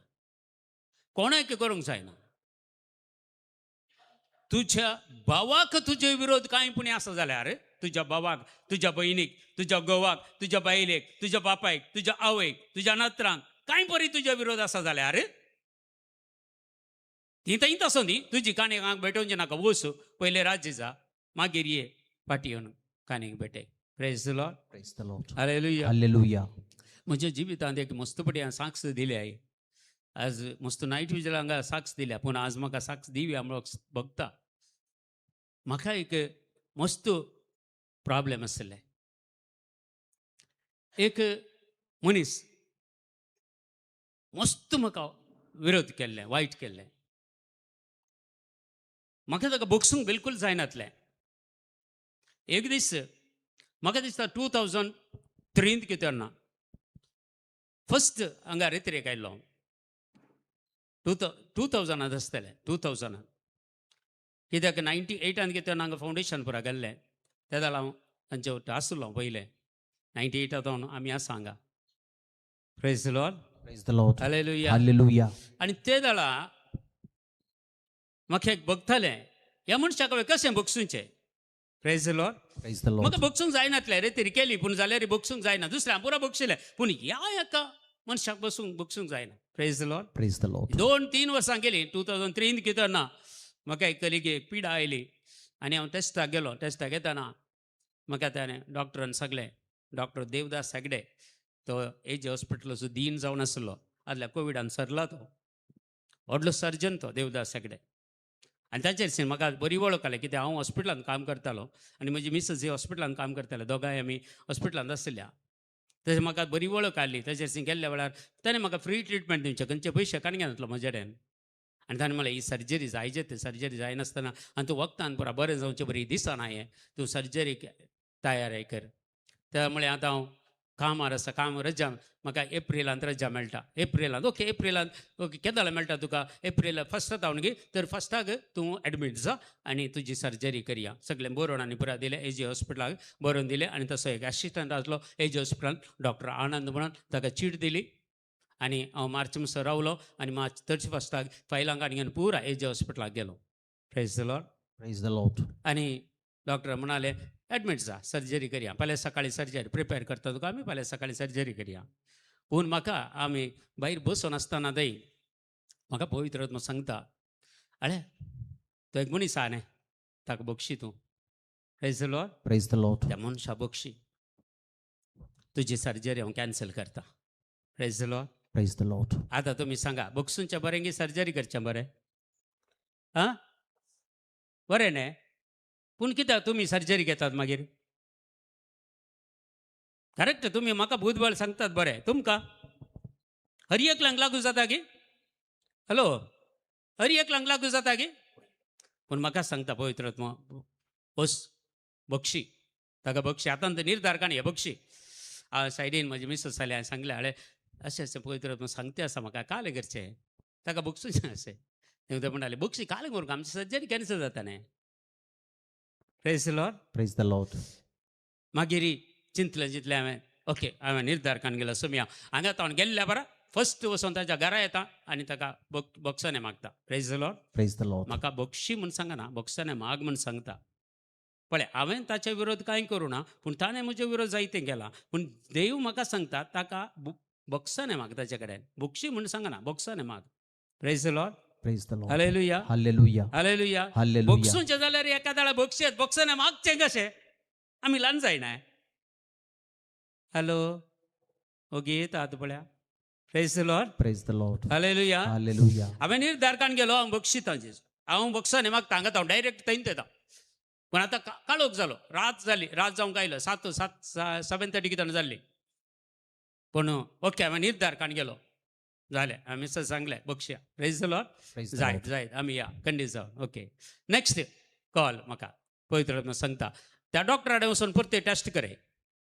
कोणाकी करूंक जायना. तुज्या भावाक तुजे विरोध कांय पुणी आसा जाल्यार तुज्या भावाक, तुज्या भयणीक, तुज्या घोवाक, तुज्या बायलेक, तुज्या बापायक, तुज्या आवयक, तुज्या नात्रांक कांय बरी तुज्या विरोध आसा जाल्यार ती थंयच आसूं दी, तुजी काणयेक हांगा भेटोवचें नाका, वच पयलें राज्य जा, मागीर ये फाटी येवन काणयेक भेटय. Praise the Lord. Praise the Lord. Hallelujah. Hallelujah. म्हज्या जिवितांत एक मस्तपटी हांवें साक्ष दिल्या. आज मस्त नायट विजल हांगा साक्ष दिल्या, पूण आज म्हाका साक्ष दिवया म्हणून बघता. म्हाका एक मस्त प्रॉब्लेम आशिल्लें. एक मनीस मस्त म्हाका विरोध केल्लें, वायट केल्लें. म्हाका ताका बगसूंक बिलकूल जायनातलें. एक दीस म्हाका दिसता 2003 कितें ना, फर्स्ट हांगा रेत्रेक आयलो. 2000 आसतलें, 2000. कित्याक 98 कितें हांगा फावंडेशन पुरा गेल्लें. तेन्ना हांव तांचे वटेन आसलो पयलें. 98 आमी आसा हांगा. Praise the Lord. Praise the Lord. Hallelujah. Hallelujah. आनी ते दळा म्हाका एक बगतालें, ह्या मनशाक हांवें कशें बगसूचें. Praise the Lord. Praise the Lord. म्हाका बगसूंक जायनातलें रे, तरी केली पूण जाल्यार बगसूंक जायना. दुसऱ्या पुरा बगशिलें, पूण ह्या एका मनशाक बसूंक बगसूंक जायना. Praise the Lord. Praise the Lord. 2-3 वर्सां गेलीं. 2003 कितें ना, म्हाका एक कलिगे एक पिडा आयली आनी हांव टेस्टाक गेलो. टेस्टाक येतना म्हाका ताणें डॉक्टरान सगळें, डॉक्टर देवदास हेगडे, तो एजे हॉस्पिटलाचो दीन जावन आसलो, आदल्या कोविडान सरला तो, व्हडलो सर्जन तो देवदास हेगडे. आनी ताचेर म्हाका बरी वळख आली, कित्याक हांव हॉस्पिटलांत काम करतालो आनी म्हजी मिसेस ही हॉस्पिटलांत काम करताले, दोगांय आमी हॉस्पिटलांत आसल्या. तशें म्हाका बरी वळख आसली. ताचेर गेल्ल्या वेळार ताणें म्हाका फ्री ट्रिटमेंट दिवचें, खंयचे पयशे काडून घेनातलो म्हजे कडेन. आनी ताणें म्हणलें, ही सर्जरी जायचे, ते सर्जरी जायनासतना आनी तूं वखदान पुरा बरें जावचें बरी दिसना हें, तूं सर्जरी तयार कर. त्या म्हळें आतां हांव कामार आसा, काम रजा म्हाका एप्रिलांत रजा मेळटा. एप्रिलांत ओके, एप्रिलांत ओके, केदोळा मेळटा तुका? एप्रिल फर्स्टाक हांव गे, तर फर्स्टाक तूं एडमीट जा आनी तुजी सर्जरी करया. सगळें बरोवन आनी पुरा दिलें, एजी हॉस्पिटलाक बरोवन दिलें. आनी तसो एक एसिस्टंट आसलो एजी हॉस्पिटलान, डॉक्टर आनंद म्हणून, ताका चीट दिली. आनी हांव मार्च म्हणसर रावलो आनी मार्च 31 फायलांक आनी घेवन पुरा एजी हॉस्पिटलाक गेलो. Praise the Lord. Praise the Lord. आनी डॉक्टर म्हणाले एडमीट जा, सर्जरी करया, फाल्यां सकाळी सर्जरी प्रिपेर करता तुका आमी, फाल्यां सकाळी सर्जरी करया. पूण म्हाका आमी भायर बसून आसतना थंय म्हाका पवित्र आत्मा सांगता, अळे तो एक मनीस आहा न्ही, ताका बक्षी तूं. Praise the Lord. Praise the Lord. त्या मनशा बक्षी, तुजी सर्जरी हांव कॅन्सल करता. Praise the Lord. Praise the Lord. आतां तुमी सांगा, बक्षूंचें बरें की सर्जरी करचें बरें? आं बरें न्ही? पूण कित्याक तुमी सर्जरी घेतात मागीर? करेक्ट, तुमी म्हाका बुधबाळ सांगतात बरें, तुमकां हर एकल्यांक लागू जाता की? हॅलो, हर एकल्यांक लागू जाता की? पूण म्हाका सांगता पवित्र आत्मा, बस बक्षी, ताका बक्षी. आतां तर निर्धार काणी बक्षी. सायडीन म्हजी मिसेस जाली, हांवें सांगलें, हाडे अशें अशें पवित्र आत्मा सांगते आसा म्हाका, कालें करचें, ताका बक्षूचें अशें. ते म्हणटाले बक्षी कालें करूंक, आमची सर्जरी कॅन्सल जाता न्ही. Praise the Lord. Praise the Lord. मागीर चिंतलें चिंतलें हांवें, ओके, हांवें निर्धार काडून गेलो सोम्या हांगा तावन गेल्ल्या बरा फर्स्ट वचोन ताच्या घरा येता आनी ताका बक्षाने मागता. Praise the Lord. Praise the Lord. म्हाका बक्षी म्हूण सांगना, बक्षाने माग म्हूण सांगता. पळय, हांवें ताचे विरोध कांय करूं ना, पूण ताणें म्हजे विरोध जायते केला. पूण देव म्हाका सांगता ताका बक्षाने माग, ताचे कडेन बक्षी म्हूण सांगना, बक्षाने माग. Praise the Lord. Praise the Lord. Hallelujah. Hallelujah. Hallelujah. Hallelujah. बक्षूंचें जाल्यार एका दाळा बक्षेत, बक्षाने मागचें कशें? आमी ल्हान जायना. हॅलो, ओगी येतात पळया. Praise the Lord. Praise the Lord. Hallelujah. Hallelujah. हांवें निर्धार काडून गेलो, हांव बक्षितां जेजू, हांव बक्षाने मागता. हांगा हांव डायरेक्ट थंयच येता. पूण आतां काळोख जालो, रात जाली, रात जावंक आयलो, 7:30 कितें जाल्ली. पूण ओके, हांवें निर्धार काडून गेलो, जालें. हांवें मिसेस सांगलें बक्षया. Praise the Lord. Praise the जायत Lord. जायत आमी या खंडीत जावन. ओके, नेक्स्ट कॉल म्हाका पवित्र आत्मा सांगता त्या डॉक्टरा कडेन वचून परते टेस्ट करे.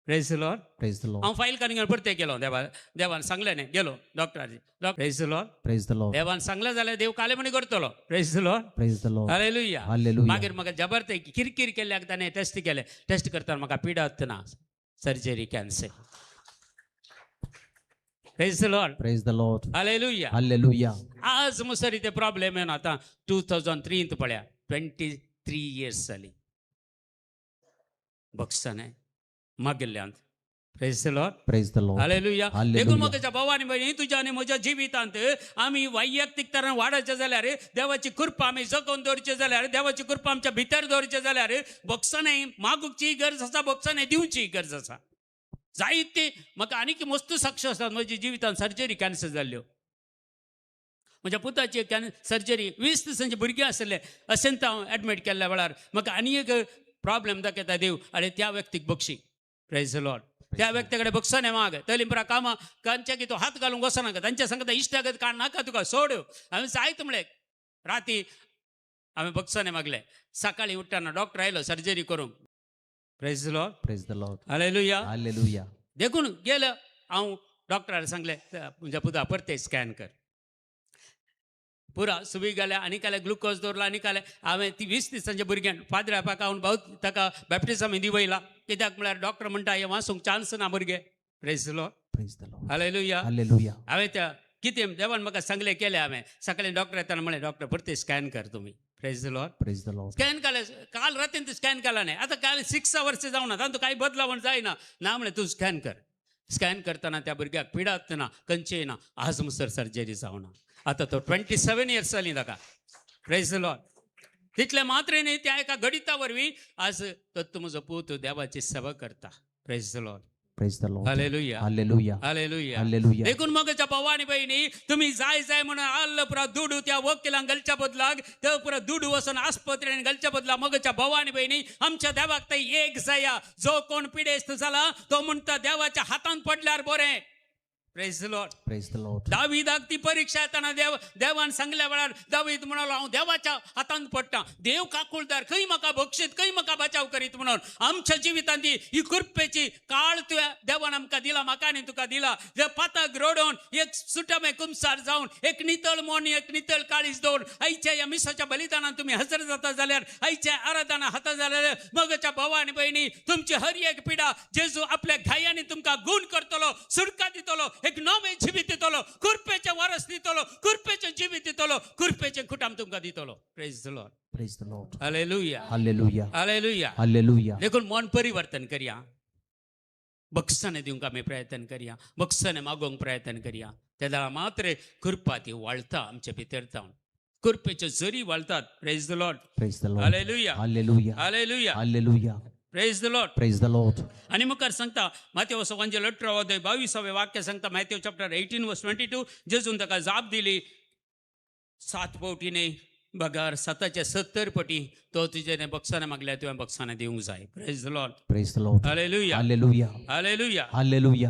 Praise the Lord. Praise the Lord. हांव फायल काडून घेवन परते गेलो, देवान सांगलें न्ही, गेलो डॉक्टराचे. Praise the Lord. Praise the Lord. देवान सांगलें जाल्यार देव कालेमणी करतलो. Praise the Lord. Praise the Lord. Hallelujah. Hallelujah. मागीर म्हाका जबरदस्त किरकीर केल्ल्याक ताणें टेस्ट केलें. टेस्ट करतना म्हाका पिडा ना, surgery cancel. Praise the Lord. Praise the Lord. Hallelujah. Hallelujah. आज मुसरी ते प्रॉब्लेम येना. आतां 2003 पळया, 23 इयर्स जाली. बक्षाने मागिल्ल्यांत Praise the Lord. Praise the Lord. Hallelujah. Hallelujah. देखून म्हज्या भावा आनी भयणी, तुज्या आनी म्हज्या जिवितांत आमी वैयक्तीक तरान वाडचे जाल्यार, देवाची कृपा आमी जगोवन दवरचे जाल्यार, देवाची कृपा आमच्या भितर दवरचे जाल्यार, भोगसणें मागुची गरज आसा, भोगसणें दिवची गरज आसा. जायते म्हाका आनीक मस्त साक्ष आसात. म्हज्या जिवितांत सर्जरी कॅन्सर जाल्ल्यो, म्हज्या पुताची can surgery 20 दिसांचे भुरगें आसले, अशेंत हांव एडमीट केल्ल्या वेळार म्हाका आनी एक प्रॉब्लेम दाखयता देव, आनी त्या व्यक्तीक बक्षी. Praise the Lord. त्या व्यक्ती कडेन बक्षाने माग तली पुरा कामां तांच्या की तूं हात घालूंक वचनाका, तांच्या सांगता इश्टागत काड नाका, तुका सोड. हांवें जायत म्हणलें. राती हांवें बक्षाने मागलें. सकाळीं उठ्ठना डॉक्टर आयलो सर्जरी करूंक. Praise the Lord. Praise the Lord. Hallelujah. Hallelujah. देखून गेलो हांव, डॉक्टराक सांगलें, म्हज्या पुता परते स्कॅन कर. पुरा सुबी गेल्या आनी काले ग्लुकोज दवरला आनी काले. हांवें ती 20 दिसांच्या भुरग्यान पाद्र्या पाका हांव भाव ताका बॅप्टिजम दिवयला. कित्याक म्हळ्यार डॉक्टर म्हणटा हें वाचूंक चान्स ना भुरगे. Praise the Lord. Praise the Lord. Hallelujah. Hallelujah. हांवें त्या कितें देवान म्हाका सांगलें केलें. हांवें सकाळीं डॉक्टर येताना म्हणलें, डॉक्टर परते स्कॅन कर तुमी. Praise the Lord. Praise the Lord. Scan केलें काल रातीन, ते स्कॅन केला न्ही, आतां काल 6 अवर्स जावना, तातूंत कांय बदलावण जायना ना. म्हणलें तूं स्कॅन कर. स्कॅन करतना त्या भुरग्याक पिडात ना, खंयचेय ना, आज मुसर सर्जरी जावना. आतां तो 27 इयर्स जालीं ताका. Praise the Lord. तितलें मात्र न्ही, त्या एका गणिता वरवीं आज तो म्हजो पूत देवाची सेवा करता. Praise the Lord. Praise the Lord. Hallelujah. Hallelujah. Hallelujah. Hallelujah. देखून मगच्या भावा आनी भयणी, तुमी जाय जाय म्हणून आल्ल पुरा दुडू त्या वकिलांक घालच्या बदलाक, ते पुरा दुडू वचून आस्पत्रेन घालच्या बदला, मगच्या भावा आनी भयणी, आमच्या देवाक ते एक जाया. जो कोण पिडेस्त जाला तो म्हणटा देवाच्या हातान पडल्यार बरें. Praise the Lord. Praise the Lord. दावीदाक ती परीक्षा येताना देव देवान सांगल्या वेळार दावीद म्हणालो, हांव देवाच्या हातान पडटा, देव काकुळदार, खंय म्हाका बक्षीत, खंय म्हाका बचाव करीत म्हणून. आमच्या जिवितांत ती ही कृपेची काळ तुवें देवान आमकां दिला, म्हाका आनी तुका दिला. जे पाताक रडोवन एक सुटमे कुमसार जावन एक नितळ मन, एक नितळ काळीज दवरून आयच्या ह्या मिसाच्या बलिदानान तुमी हजर जाता जाल्यार, आयच्या आराधना हाता जाल्यार, मगच्या भावा आनी भयणी, तुमची हर एक पिडा जेजू आपल्या घायांनी तुमकां गुण करतलो, सुटका दितलो, एक नवें जिवीत दितलो, कृपेचें वारस दितलो, कृपेचें जिवीत दितलो, कृपेचें कुटाम तुमकां दितलो. Praise the Lord. Praise the Lord. Hallelujah. Hallelujah. Hallelujah. Hallelujah. देखून मन परिवर्तन करया, बक्षाने दिवंक आमी प्रयत्न करया, बक्षाने मागोवंक प्रयत्न करया. तेन्ना मात्र कृपा ती वाळता आमच्या भितर जावन, कृपेच्यो झरी वाळतात. Praise the Lord. Praise the Lord. Hallelujah. Hallelujah. Hallelujah. Hallelujah. Praise the Lord. Praise the Lord. आनी मुखार सांगता मातेव सवांचे 18 22 वाक्य सांगता, Matthew chapter 18 verse 22. जेजून ताका जाप दिली, 7 पवटी न्ही बगर 7 70 पटी तो तुजें बक्षाना मागल्या तुवें बक्षाना दिवंक जाय. Praise the Lord. Praise the Lord. Hallelujah. Hallelujah. Hallelujah. Hallelujah.